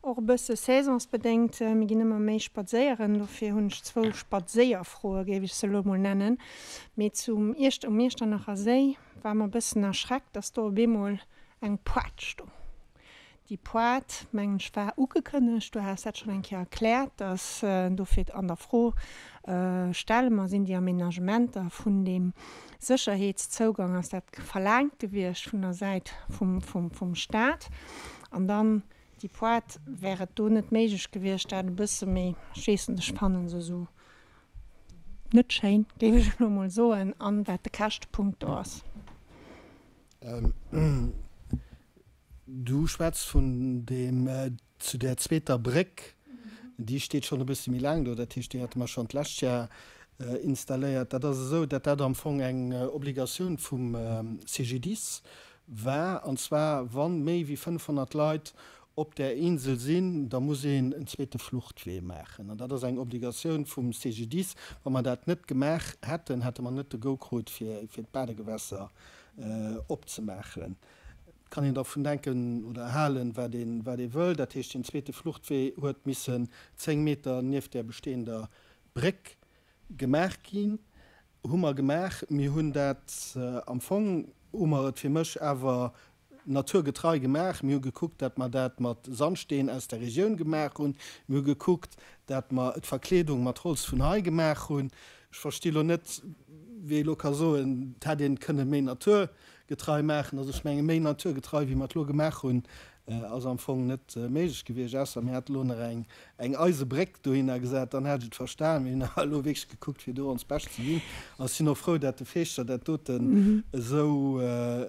och e bësse saisonsbedéngt, mir ginn ëmmer méi spadséieren, dofir hunn ech zwou Spadséierfroe, géif ech se elo emol nennen. Mee zum Iecht, um Iechternacher Séi ware mer e bëssen erschreckt, dass do op eemol eng Poart stoung. Déi Poart, mengen ech, war ugekënnegt, du has dat schonn eng Kéier erkläert, dass dofir an der Fro stelle mer, sinn déi Aménagementer vun deem Sécherheetszougang, ass dat verlaangt gewiescht vun der Säit vum Stat? An dann déi Poart, wär et do net méiglech gewiescht, dat e bësse méi, ech weess net, ech fanne se esou net schéin, géif ech elo emol soen, an wat de Käschtepunkt do ass? Du schwätz vun deem, zu där zweeter Bréck, déi steet schonn e bësse méi laang do, dat heescht, déi hate mer schonn d'lescht Jar installéiert. Dat ass esou, datt dat am Fong eng Obligatioun vum CGDIS war, an zwar wa méi wéi 500 Leit op där Insel sinn, da muss een en zweete Fluchtwee maachen. An dat ass eng Obligatioun vum CGDIS. Wa mer dat net gemaach hätten, hätte mer net de Go krut, fir d'Badegewässer opzemaachen. Et kann een dervun denken oder halen, wat ee wat ee wëll. Dat heescht, deen zweete Fluchtwee huet missen 10 Meter nieft där bestehender Bréck gemaach ginn. Hu mer gemaach. Mir hunn dat am Fong hu mer et fir mech awer naturgetrei gemaach. Mir hu gekuckt, dat mer dat mat Sandsteen aus der Regioun gemaach hunn. Mir hu gekuckt, dat mer d'Verkleedung mat Holz vun hei gemaach hunn. Ech versti lo net, wéi ee lo ka soen, et hätt een kënne méi natur. naturgetrei maachen. Also ech menge méi naturgetrei wéi mer et elo gemaach hunn, ass am Fong net méiglech gewiescht, ausser mir hätte elo nach eng eng Eisebréck dohinner gesat, dann hätt ech et verstan. Mir hunn awer elo wierklech gekuckt, fir do ons Bescht ze ginn a sinn och frou, dat de Feeschter dat doten esou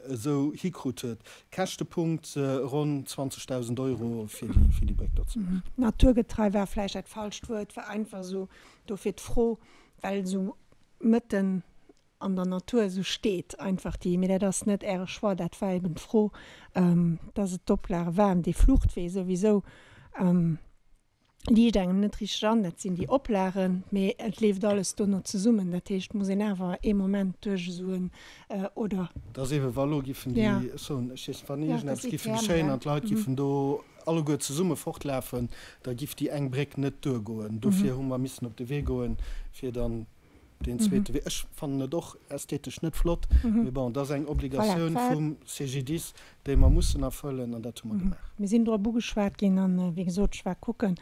esou hikrut huet. Käschtepunkt, ronn 20.000 Euro fir déi fir déi Bréck do ze maachen. Naturgetrei war vläicht dat falscht Wuert, war einfach esou dofir d'Fro, well esou mëtten an der Natur esou steet einfach déi, mee dat ass net Äre Choix, dat war eben d'Fro, dass et d'Oplage waren. Dee Fluchtwee souwisou liicht engem net richteg an, dat sinn déi Oplagen, mee et leeft alles dono zesummen. Dat heescht, et muss een awer ee Moment duerch esou en, oder. Et ass eeben, wa elo giffen déi, ech soen, ech weess net, wann iergendeppes giffe geschéien an d'Leit giffen do alleguer zesumme fortlafen, da giff déi eng Bréck net duergoen. Dofir hu mer missen op de Wee goen, fir dann Deen zweete Wee, ech fannen et och ästhetesch net flott, mee bon, et ass eng Obligatioun vum CGDIS, déi mer mussen erfëllen, an dat hu mer gemaach. Mir sinn drop ugeschwat ginn an, wéi gesot, ech war kucken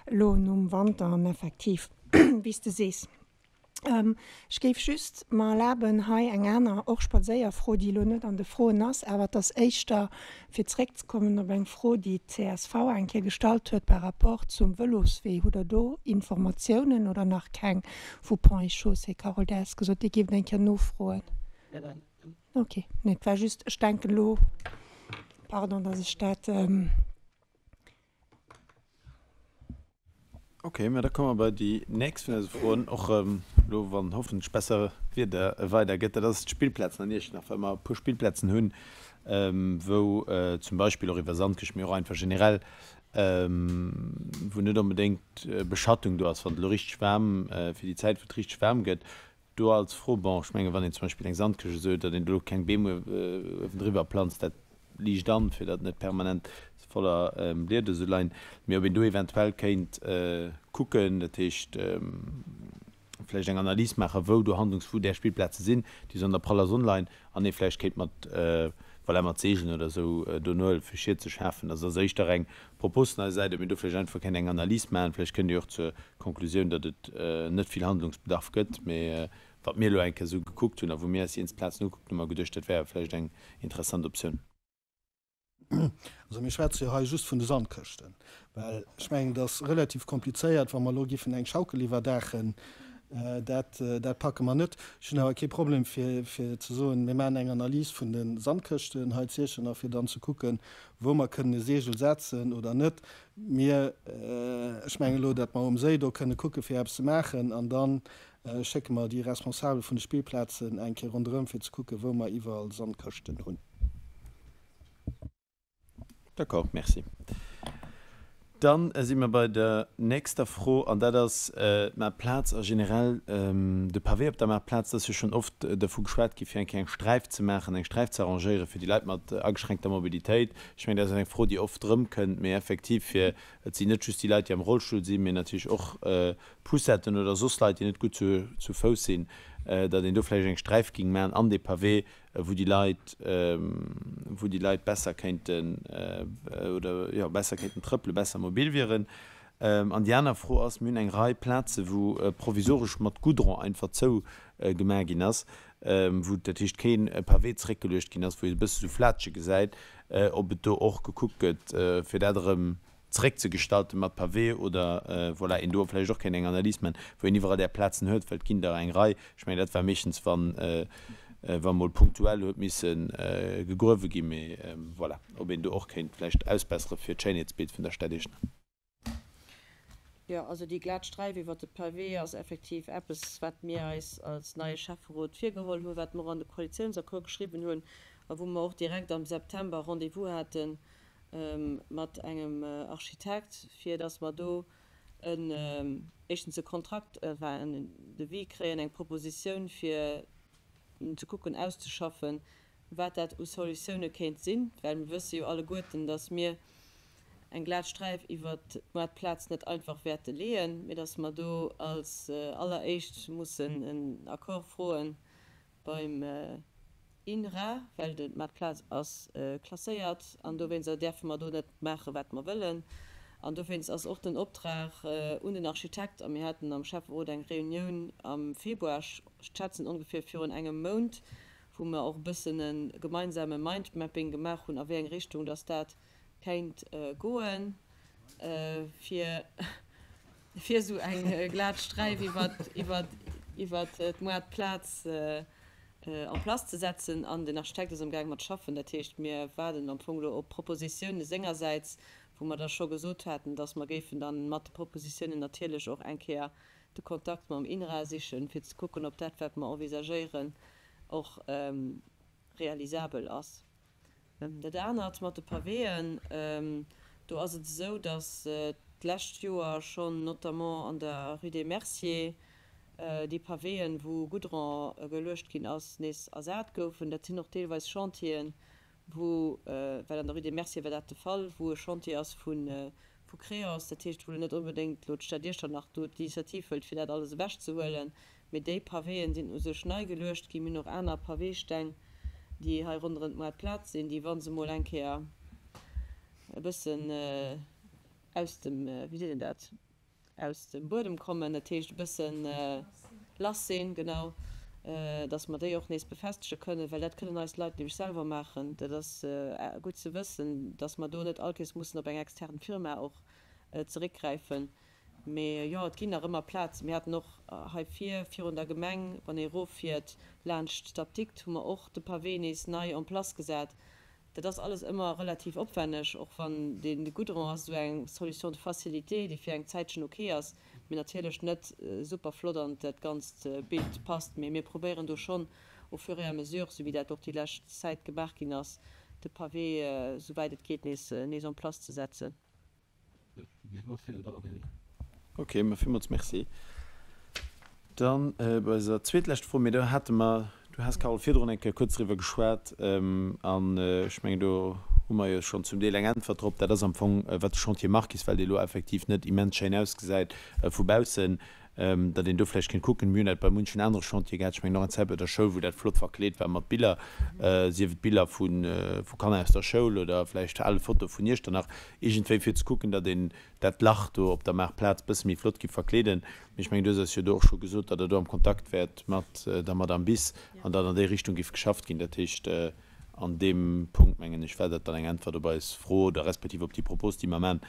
elo nom Wanter an effektiv, wéi s de sees. Ech géif just mer erlaben, hei eng aner, och Spadséierfro, déi elo net an de Froen ass, awer et ass éischter, fir zeréckzekommen op eng Fro, déi d'CSV eng Kéier gestallt huet par rapport zum Vëloswee. Hutt Der do Informatiounen oder nach keng vu Ponts et Chaussées? Carole Delles gesot, Dir géift eng Kéier nofroen. Okay, nee, et war just, ech denken elo, pardon, dass ech dat. Ok, mä da komme mer bei déi nächst vun eise Froen, och erëm elo wann hoffentlech besser Wieder weider gëtt, dat ass d'Spillplazen an Iechternach, well mer e puer Spillplazen hunn, wou zum Beispill och iwwer Sandkëscht, mee och einfach generell, wou net onbedéngt Beschattung do ass, wann et elo richteg waarm, fir déi Zäit wou et richteg waarm gëtt, Do als Fro, bon, ech menge wann een zum Beispill eng Sandkëscht esou huet, datt een do keng Beem uewendriwwer planzt, dat liicht an, fir datt net permanent voller Blieder esou leien, mee ob een do eventuell kéint kucken, dat heescht vläicht eng Analys maachen, wou do Handlungs-, wou där Spillplaze sinn, déi esou an der praller Sonn leien, an ee vläicht kéint mat, voilà, mat Seegelen oder esou do nohëllefen, fir Schied ze schafen. Also dat ass éischter eng Propos vun eiser Säit, ob mir do vläicht einfach kéint eng Analys maachen. Vläicht kënnt Dir och zur Konklusioun, datt et net vill Handlungsbedarf gëtt. Mee wat mir elo eng Kéier esou gekuckt hunn a wou mir eis déi eenzel Plazen ugekuckt hunn, hu mer geduecht, dat wär awer vläicht eng interessant Optioun. Also mir schwätze jo hei just vun de Sandkëschten, well ech mengen, et ass relativ komplizéiert, wa mer elo giffen eng Schaukel iwwerdaachen. Dat, dat packe mer net. Ech hunn awer kee Problem fir, fir ze soen, mir maachen eng Analys vun de Sandkëschten hei zu Iechternach, fir dann ze kucken, wou mer kënnen e Seegel setzen oder net. Mir, ech mengen elo, datt mer um Séi do kënne kucke fir eppes ze maachen an da schécke mer déi Responsabel vun de Spillplazen eng Kéier ronderëm fir ze kucken, wou mer iwwerall Sandkëschten hunn. D'accord, merci. Dann si mer bei der nächster Fro, an dat ass d'Maartplaz a generell de Pavé op der Maartplaz. Et ass jo schonn oft dervu geschwat gi fir eng Kéier eng Sträif ze maachen, eng Sträif ze arrangéieren fir déi Leit mat ageschränkter Mobilitéit. Ech mengen, dat ass eng Fro, déi oft erëmkënnt, mee effektiv fir, et sinn net just déi Leit, déi am Rollstull sinn, mee natierlech och Poussetten oder soss Leit, déi net gutt zu Fouss sinn, datt een do vläicht eng Sträif géing maachen an dee Pavé, wou déi Leit, wou déi Leit besser kéinten oder jo besser kéinten trëppelen, besser mobil wieren. An déi aner Fro ass, mir hunn eng Rei Plaze wou provisoresch mat Goudron einfach zou gemaach ginn ass, wou dat heescht kee Pavé zeréckgeluecht ginn ass, wou ee e bësse sou Flatsche gesäit, ob et do och gekuckt gëtt fir dat erëm zeréckzegestalten mat Pavé oder voilà, een do vläicht och kéint eng Analys man, wou een iwwerall där Plazen huet, well et ginn der eng Rei. Ech mengen, dat war meeschtens, wann, wa mol punktuell huet misse gegruewe ginn, mee voilà, ob een do och kéint vläicht ausbessere fir d'Schéinheetsbild vun der Stad Iechternach. Jo, also déi glat Sträif iwwert de Pavé ass effektiv eppes, wat mir eis als neie Schäfferot virgeholl hunn, wat mer och an de Koalitiounsaccord geschriwwen hunn a wou mer och direkt am September Rendez-vous hate mat engem Architekt, fir datt mer do en, éischtens e Kontrakt, enfin en Devis kréien, eng Propositioun, fir ze kucken auszeschaffen, wat dat u Solutioune kéint sinn, well mir wësse jo alleguerten, datt mir eng glat Sträif iwwert d'Moartplaz net einfach wäerte leeën, mee datt mer do als alleréischt mussen en Accord froen Beim INRA, well d'Maartplaz ass klasséiert an dowéinster däerfe mer do net maache wat mer wëllen. An dowéinst ass och den Optrag un den Architekt, a mir haten am Schäfferot eng Reunioun am Februar, ech schätzen ongeféier virun engem Mount, wou mer och e bëssen e gemeinsame Mindmapping gemaach hunn, a wéi eng Richtung dass dat kéint goen, fir fir esou eng glat Sträif iwwert d'Moartplaz en place ze setzen. An den Architekt ass amgaang mat schaffen. Dat heescht, mir waarden am Fong elo op Propositiounen sengersäits, wou mer da scho gesot haten, dass mer géifen da mat de Propositiounen natierlech och eng Kéier de Kontakt mam INRA sichen, fir ze kucken, ob dat, wat mer envisagéieren, och realisabel ass. Dat anert mat de Paweeën, do ass et esou, datt d'lescht Joer schonn notamment an der Rue des Merciers déi Paweeën, wou Goudron geluecht ginn ass, nees ersat goufen. Dat sinn och deelweis Chantieren, wou, well an der Rue des Merciers war dat de Fall, wou e Chantier ass vu Creos, dat heescht, wou elo net onbedéngt elo d'Stad Iechternach do d'Initiativ hëlt, fir dat alles ewechzehuelen, mee déi Paweeën sinn u sech nei geluecht ginn. Mir hunn och aner Paweesteng, déi hei ronderëm d'Moartplaz sinn, déi, wa se mol eng Kéier e bëssen aus dem, wéi seet een dat? aus dem Buedem kommen, dat heescht e bësse lass sinn, genau, datt mer déi och nees befestege kënnen, well dat kënnen eis Leit nämlech selwer maachen. Dat ass gutt ze wëssen, datt mer do net all Kéiers mussen op eng extern Firma och zeréckgräifen. Mee jo, et ginn nach ëmmer Plazen. Mir haten och hei vir, virun der Gemeng, wann ee eroffiert laanscht d'Apdikt, hu mer och de Pavé nees nei en place gesat. Dat ass alles ëmmer relativ opwenneg, och wann dee Goudron ass esou eng Solution de facilité, déi fir eng Zäitchen ok ass, mee natierlech net super flott an dat ganzt Bild passt. Mee mir probéieren do schonn au fur et à mesure, esou wéi dat och déi lescht Zäit gemaach ginn ass, de Pavé esouwäit et geet nees en place ze setzen. Ok, ma villmools Merci. Dann bei eiser zweetleschter Fro, mee do hate mer, du has Carole virdrun eng Kéier kuerz driwwer geschwat an ech mengen do hu mer jo schonn zum Deel eng Äntwert drop, dat ass am Fong wat de Chantier Marquis, well dee elo effektiv net immens schéin ausgesäit vu baussen, datt een do vläicht kéint kucken, mir hunn dat bei munchen anere Chantiere gehat, ech mengen och eng Zäit bei der Schoul, wou dat flott verkleet war mat Biller, sief et Biller vu Kanner aus der Schoul oder vläicht ale Fotoe vun Iechternach, iergendwéi fir ze kucken, datt een dat Lach do op der Maartplaz bësse méi flott giff verkleeden. Mee ech mengen, du hues eis jo do och scho gesot, datt Der do am Kontakt wäert mat der Madame Bis an datt an déi Richtung giff geschafft ginn. Dat heescht, an deem Punkt, mengen ech, war dat dann eng Äntwert op eis Fro oder respektiv op déi Propos, déi mer man,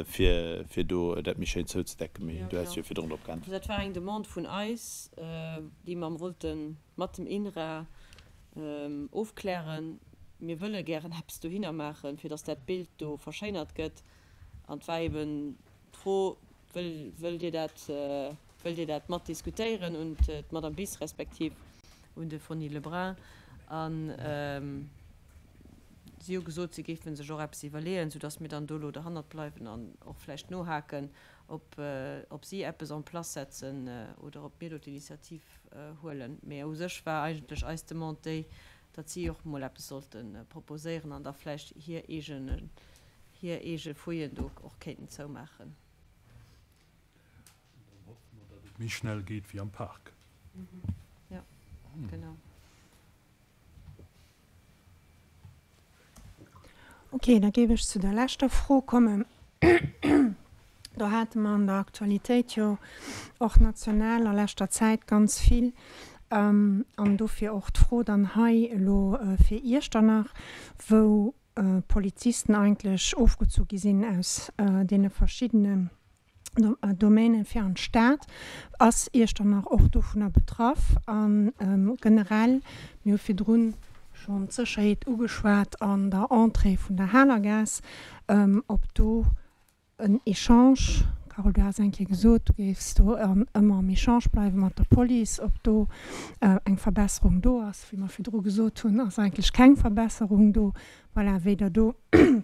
fir, fir do dat méi schéin zouzedecken. Mee du has jo virdrun drop geäntwert. Dat war eng Demande vun eis, déi mer wollte mat dem INRA ofklären. Mir wëlle gären eppes dohinner maachen, fir datt dat Bild do verschéinert gëtt. An et war eben d'Fro, Wëllt Dir dat, wëllt Dir dat mat diskutéieren un d'Madame Bis respektiv un de Foni Lebrun? An si hu gesot, si géife sech och eppes iwwerleeën, soudass mir dann do elo derhannert bleiwen an och vläicht nohaken, ob, ob si eppes en place setzen oder ob mir do d'Initiativ huelen. Mee u sech war eigentlech eis Demande déi, datt si och emol eppes sollte proposéieren an da vläicht hir eegen, hir eege Fouillen do och kéinten zoumaachen. An dann hoffe mer, datt et méi schnell geet wéi am Park. Jo, genau. Ok, da géif ech zu der leschter Fro kommen. Do hate mer an der Aktualitéit jo och national a leschter Zäit ganz vill, an dofir och d'Fro dann hei elo fir Iechternach, wou Polizisten eigentlech ofgezu gi sinn aus deene verschiddenen Domänen fir an d'Stad. Ass Iechternach och dovunner betraff? A generell, mir hu virdrun schonn d'Sécherheet ugeschwat an der Entrée vun der Halergaass, ob do en Echange, Carole, du has eng Kéier gesot, du géifs do ëmmer am Echange bleiwe mat der Police, ob do eng Verbesserung do ass. Wéi mer virdru gesot hunn, ass eigentlech keng Verbesserung do. Voilà, wéi Der do,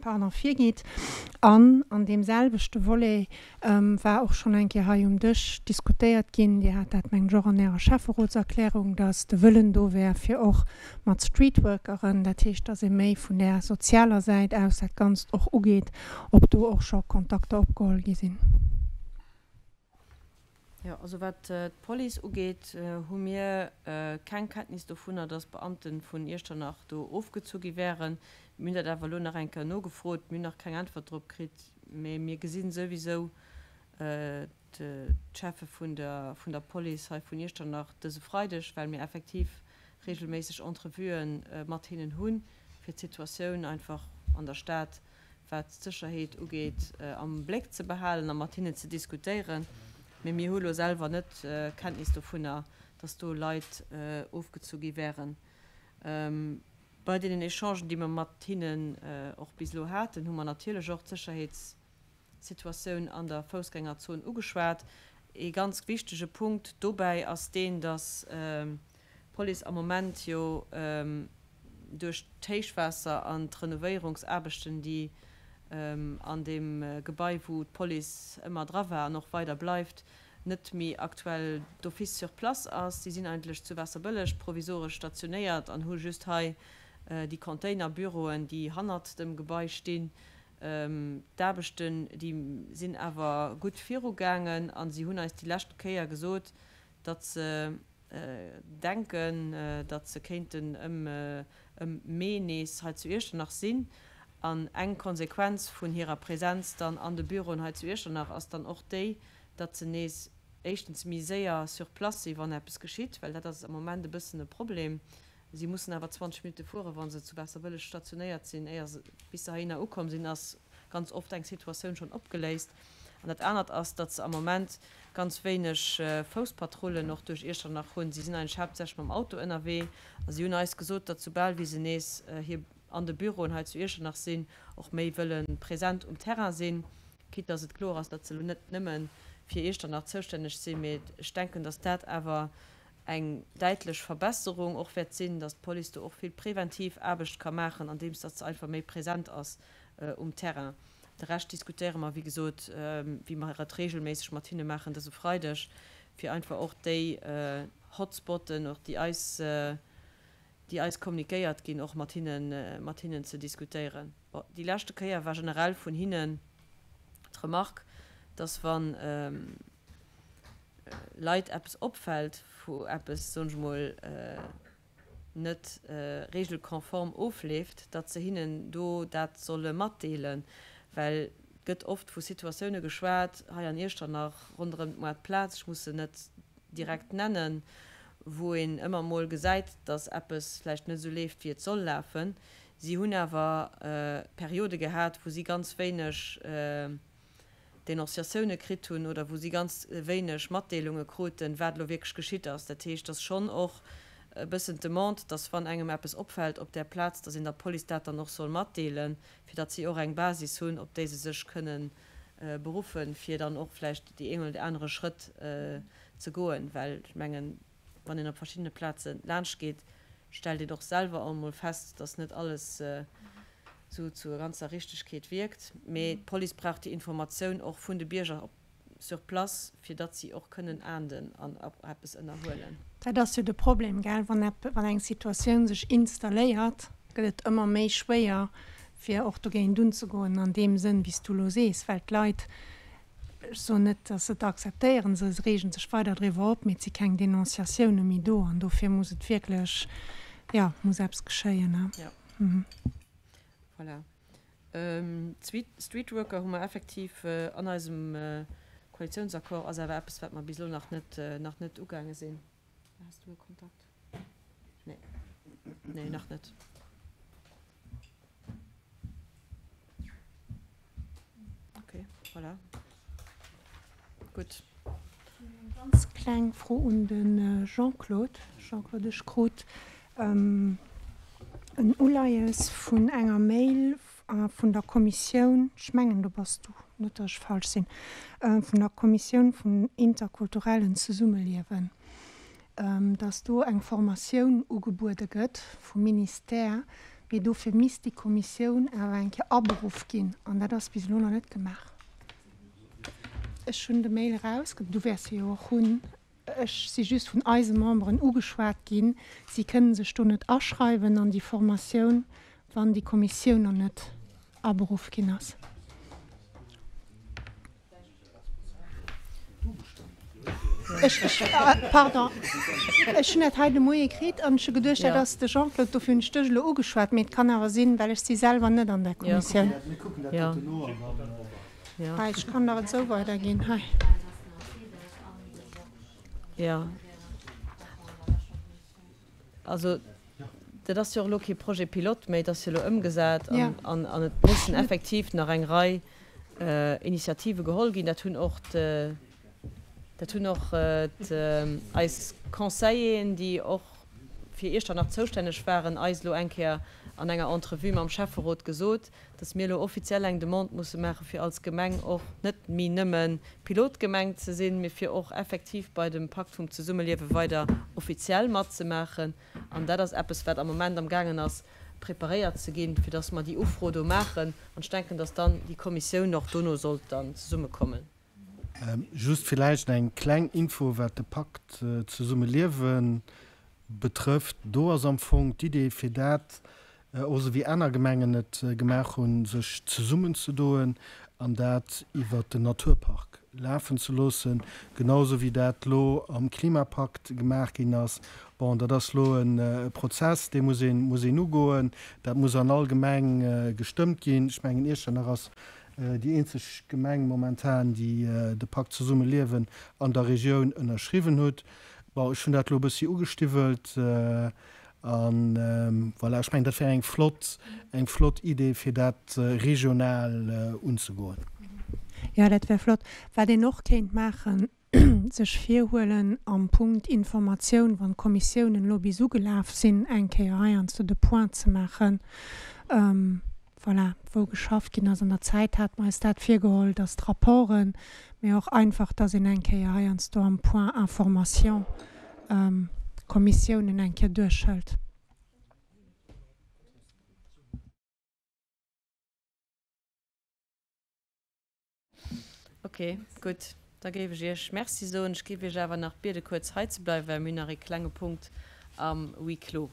pardon, virgeet. An an deem selwechte Volet war och schonn eng Kéier hei um Dësch diskutéiert ginn, Dir hat dat, mengen ech, och an Ärer Schäfferotserklärung, dass de Wëllen do wär, fir och mat Streetworkeren, dat heescht, dass ee méi vun där sozialer Säit aus dat Ganzt och ugeet, ob do och scho Kontakter opgeholl gi sinn. Jo, also wat d'Police ugeet, hu mir keng Kenntnis dovunner, dass Beamte vun Iechternach do ofgezu gi wären. Mir hunn dat awer elo nach eng Kéier nogefrot. Mir hunn nach keng Äntwert drop kritt, mä mir gesi souwisou d'Cheffe vun der Police hei vun Iechternach dëse Freideg, well mir effektiv. reegelméisseg Entrevuë mat hinnen hunn, fir d'Situatioun einfach an der Stad, wat d'Sécherheet ugeet, am Bléck ze behalen a mat hinnen ze diskutéieren. Mee mir hu lo selwer net Kenntnis dovunner, dass do Leit ofgezu gi wären. Bei deenen Echangen, déi mer mat hinnen och bis elo haten, hu mer natierlech och d'Sécherheetssituatioun an der Foussgängerzon ugeschwat. Ee ganz wichtege Punkt dobäi ass deen, dass d'Police am Moment jo duerch d'Héichwaasser an d'Renovéierungsaarbechten, déi an deem Gebai, wou d'Police ëmmer dra war an och weider bleift, net méi aktuell d'office sur place ass. Si sinn eigentlech zu Waasserbëlleg provisoresch stationéiert an hu just hei déi Containerbüroen, déi hannert dem Gebai stinn. D'Aarbechten, déi sinn awer gutt virugaangen a si hunn eis déi lescht Kéier gesot, datt se denken, datt se kéinten ëm ëm Mee nees hei zu Iechternach sinn. An eng Konsequenz vun hirer Präsenz dann an de Büroen hei zu Iechternach ass dann och déi, datt se nees éischtens méi séier sur place sinn, wann eppes geschitt, well dat ass am Moment e bëssen e Problem. Si mussen awer 20 Minutte fueren, wa se zu Waasserbëlleg stationéiert sinn, éier se bis se heihinner ukomm sinn, ass ganz oft eng Situatioun schonn opgeléist. An dat anert ass, datt se am Moment ganz wéineg Fousspatrullen och duerch Iechternach hunn. Si sinn eigentlech haaptsächlech mam Auto ënnerwee a si hunn eis gesot, datt soubal wéi se nees hir an de Büroen hei zu Iechternach sinn, och méi wëlle present um Terrain sinn. Quitte datt et kloer ass, datt se elo net nëmme fir Iechternach zoustänneg sinn, mee ech denken, datt dat awer eng däitlech Verbesserung och wäert sinn, datt d'Police do och vill preventiv Aarbecht ka maachen, andeems datt se einfach méi present ass um Terrain. De Rescht diskutéiere mer, wéi gesot, wéi mer et reegelméisseg mat hinne maachen, dëse Freideg, fir einfach och déi Hotspotten, och déi eis, déi eis kommunikéiert ginn, och mat hinnen, mat hinnen ze diskutéieren. Bon, déi leschte Kéier war generell vun hinnen d'Remarque, dass wa Leit eppes opfält, wou eppes, soen ech emol, net regelkonform ofleeft, datt se hinnen do dat solle matdeelen, well et gëtt oft vu Situatioune geschwat hei an Iechternach ronderëm d'Moartplaz, ech muss se net direkt nennen, wou een ëmmer mol gesäit, datt eppes vläicht net esou leeft, wéi et soll lafen. Si hunn awer Periode gehat, wou si ganz wéineg Denonciatioune kritt hunn oder wou si ganz wéineg Matdeelunge kruten, wat elo wierklech geschitt ass. Dat heescht, et ass schonn och e bëssen d'Demande, datt wann engem eppes opfält op där Plaz, datt een der Police dat dann och soll matdeelen, fir datt si och eng Basis hunn, op déi se sech kënne beruffen, fir dann och vläicht déi een oder dee anere Schrëtt ze goen. Well ech mengen, wann een op verschiddene Plaze laanscht geet, stellt een och selwer och emol fest, datt net alles esou zur ganzer Richtegkeet wierkt. Mee d'Police brauch déi Informatioun och vun de Bierger op sur place, fir datt si och kënnen ahnden an och eppes ënnerhuelen. Dat ass jo de Problem, gell, wann epp, wann eng Situatioun sech installéiert, gëtt et ëmmer méi schwéier, fir och dogéint unzegoen an deem Sënn, wéi s du elo sees, well d'Leit, ech soen net, datt se et akzeptéieren, se reegen sech weider driwwer op, mee et si keng Denonciatioune méi do an dofir muss et wierklech, jo, muss eppes geschéien. Jo. Voilà. D'Streetworker hu mer effektiv an eisem Koalitiounsaccord, ass awer eppes, wat mer bis elo nach net, nach net ugaange sinn. Has du e Kontakt? Nee. Nee, nach net. Ok, voilà. Gutt. Eng ganz kleng Fro un de Jean-Claude. Jean-Claude, ech krut en Uleies vun enger Mail vun der Kommissioun, ech mengen do bass du, net datt ech falsch sinn, vun der Kommissioun vum interkulturellen Zesummeliewen, datt do eng Formatioun ugebuede gëtt vum Ministère, mee dofir misst déi Kommissioun awer eng Kéier aberuff ginn an dat ass bis elo nach net gemaach. Ech hunn de Mail eraus, du wäers se jo och hunn. Ech si just vun eise Memberen ugeschwat ginn, si kënnen sech do net aschreiwen an déi Formatioun, wann déi Kommissioun nach net aberuff ginn ass. Ech, ech, pardon, ech hunn dat hei de Moie kritt an ech hu geduecht, dat ass de Jean-Claude, dofir hunn ech dech elo ugeschwat. Mee et kann awer sinn, well ech si selwer net an där Kommissioun. Hei, ech kann der et esou weiderginn, hei. Jo. Also dat ass jo och elo kee Projet pilote méi, et ass jo elo ëmgesat an et mussen effektiv nach eng Rei Initiative geholl ginn. Dat hunn och dat hunn och eis Conseilleren, déi och fir Iechternach zoustänneg waren, eis elo eng Kéier an enger Entrevue mam Schäfferot gesot, dass mir elo offiziell eng Demande musse maache fir als Gemeng och net méi nëmme Pilotgemeng ze sinn, mee fir och effektiv bei dem Pakt vum Zesummeliewe weider offiziell matzemaachen. An dat ass eppes, wat am Moment am gaangen ass preparéiert ze ginn, fir dass mer déi Ufro do maachen. An ech denken, dass dann déi Kommissioun och dono sollt dann zesummekommen. Just villäicht eng kleng Info, wat de Pakt Zesummeliewe betrëfft. Do ass am Fong d'Idee, fir dat, och esou wéi aner Gemengen et gemaach hunn, sech zesummenzedoen an dat iwwert den Naturpark lafen ze loossen, genau esou wéi dat elo am Klimapakt gemaach ginn ass. Bon, dat ass elo e Prozess, dee muss een, muss een ugoen. Dat muss an all Gemeng gestëmmt ginn. Ech mengen, Iechternach ass déi eenzeg Gemeng momentan, déi de Pakt Zesumme liewen an der Regioun ënnerschriwwen hutt. Bon, ech hunn dat elo e bëssi ugestiwwelt a voilà, ech mengen, dat wär eng flott, eng flott Idee, fir dat regional unzegoen. Jo, dat wär flott. Wat een och kéint maachen, sech virhuelen am Punkt Informatioun, wann d'Kommissiounen elo bis ugelaf sinn, eng Kéier heiansdo de Point ze maachen, voilà, wou geschafft ginn ass. An der Zäit hate mer eis dat virgeholl, dass d'Rapporten, mee och einfach, dass een eng Kéier heiansdo am Point Information d'Kommissiounen eng Kéier duerchhëlt. Ok, gutt. Da géif ech Iech Merci soen. Ech géif Iech awer nach biede kuerz hei ze bleiwen, well mir hunn nach ee klenge Punkt am Huis clos.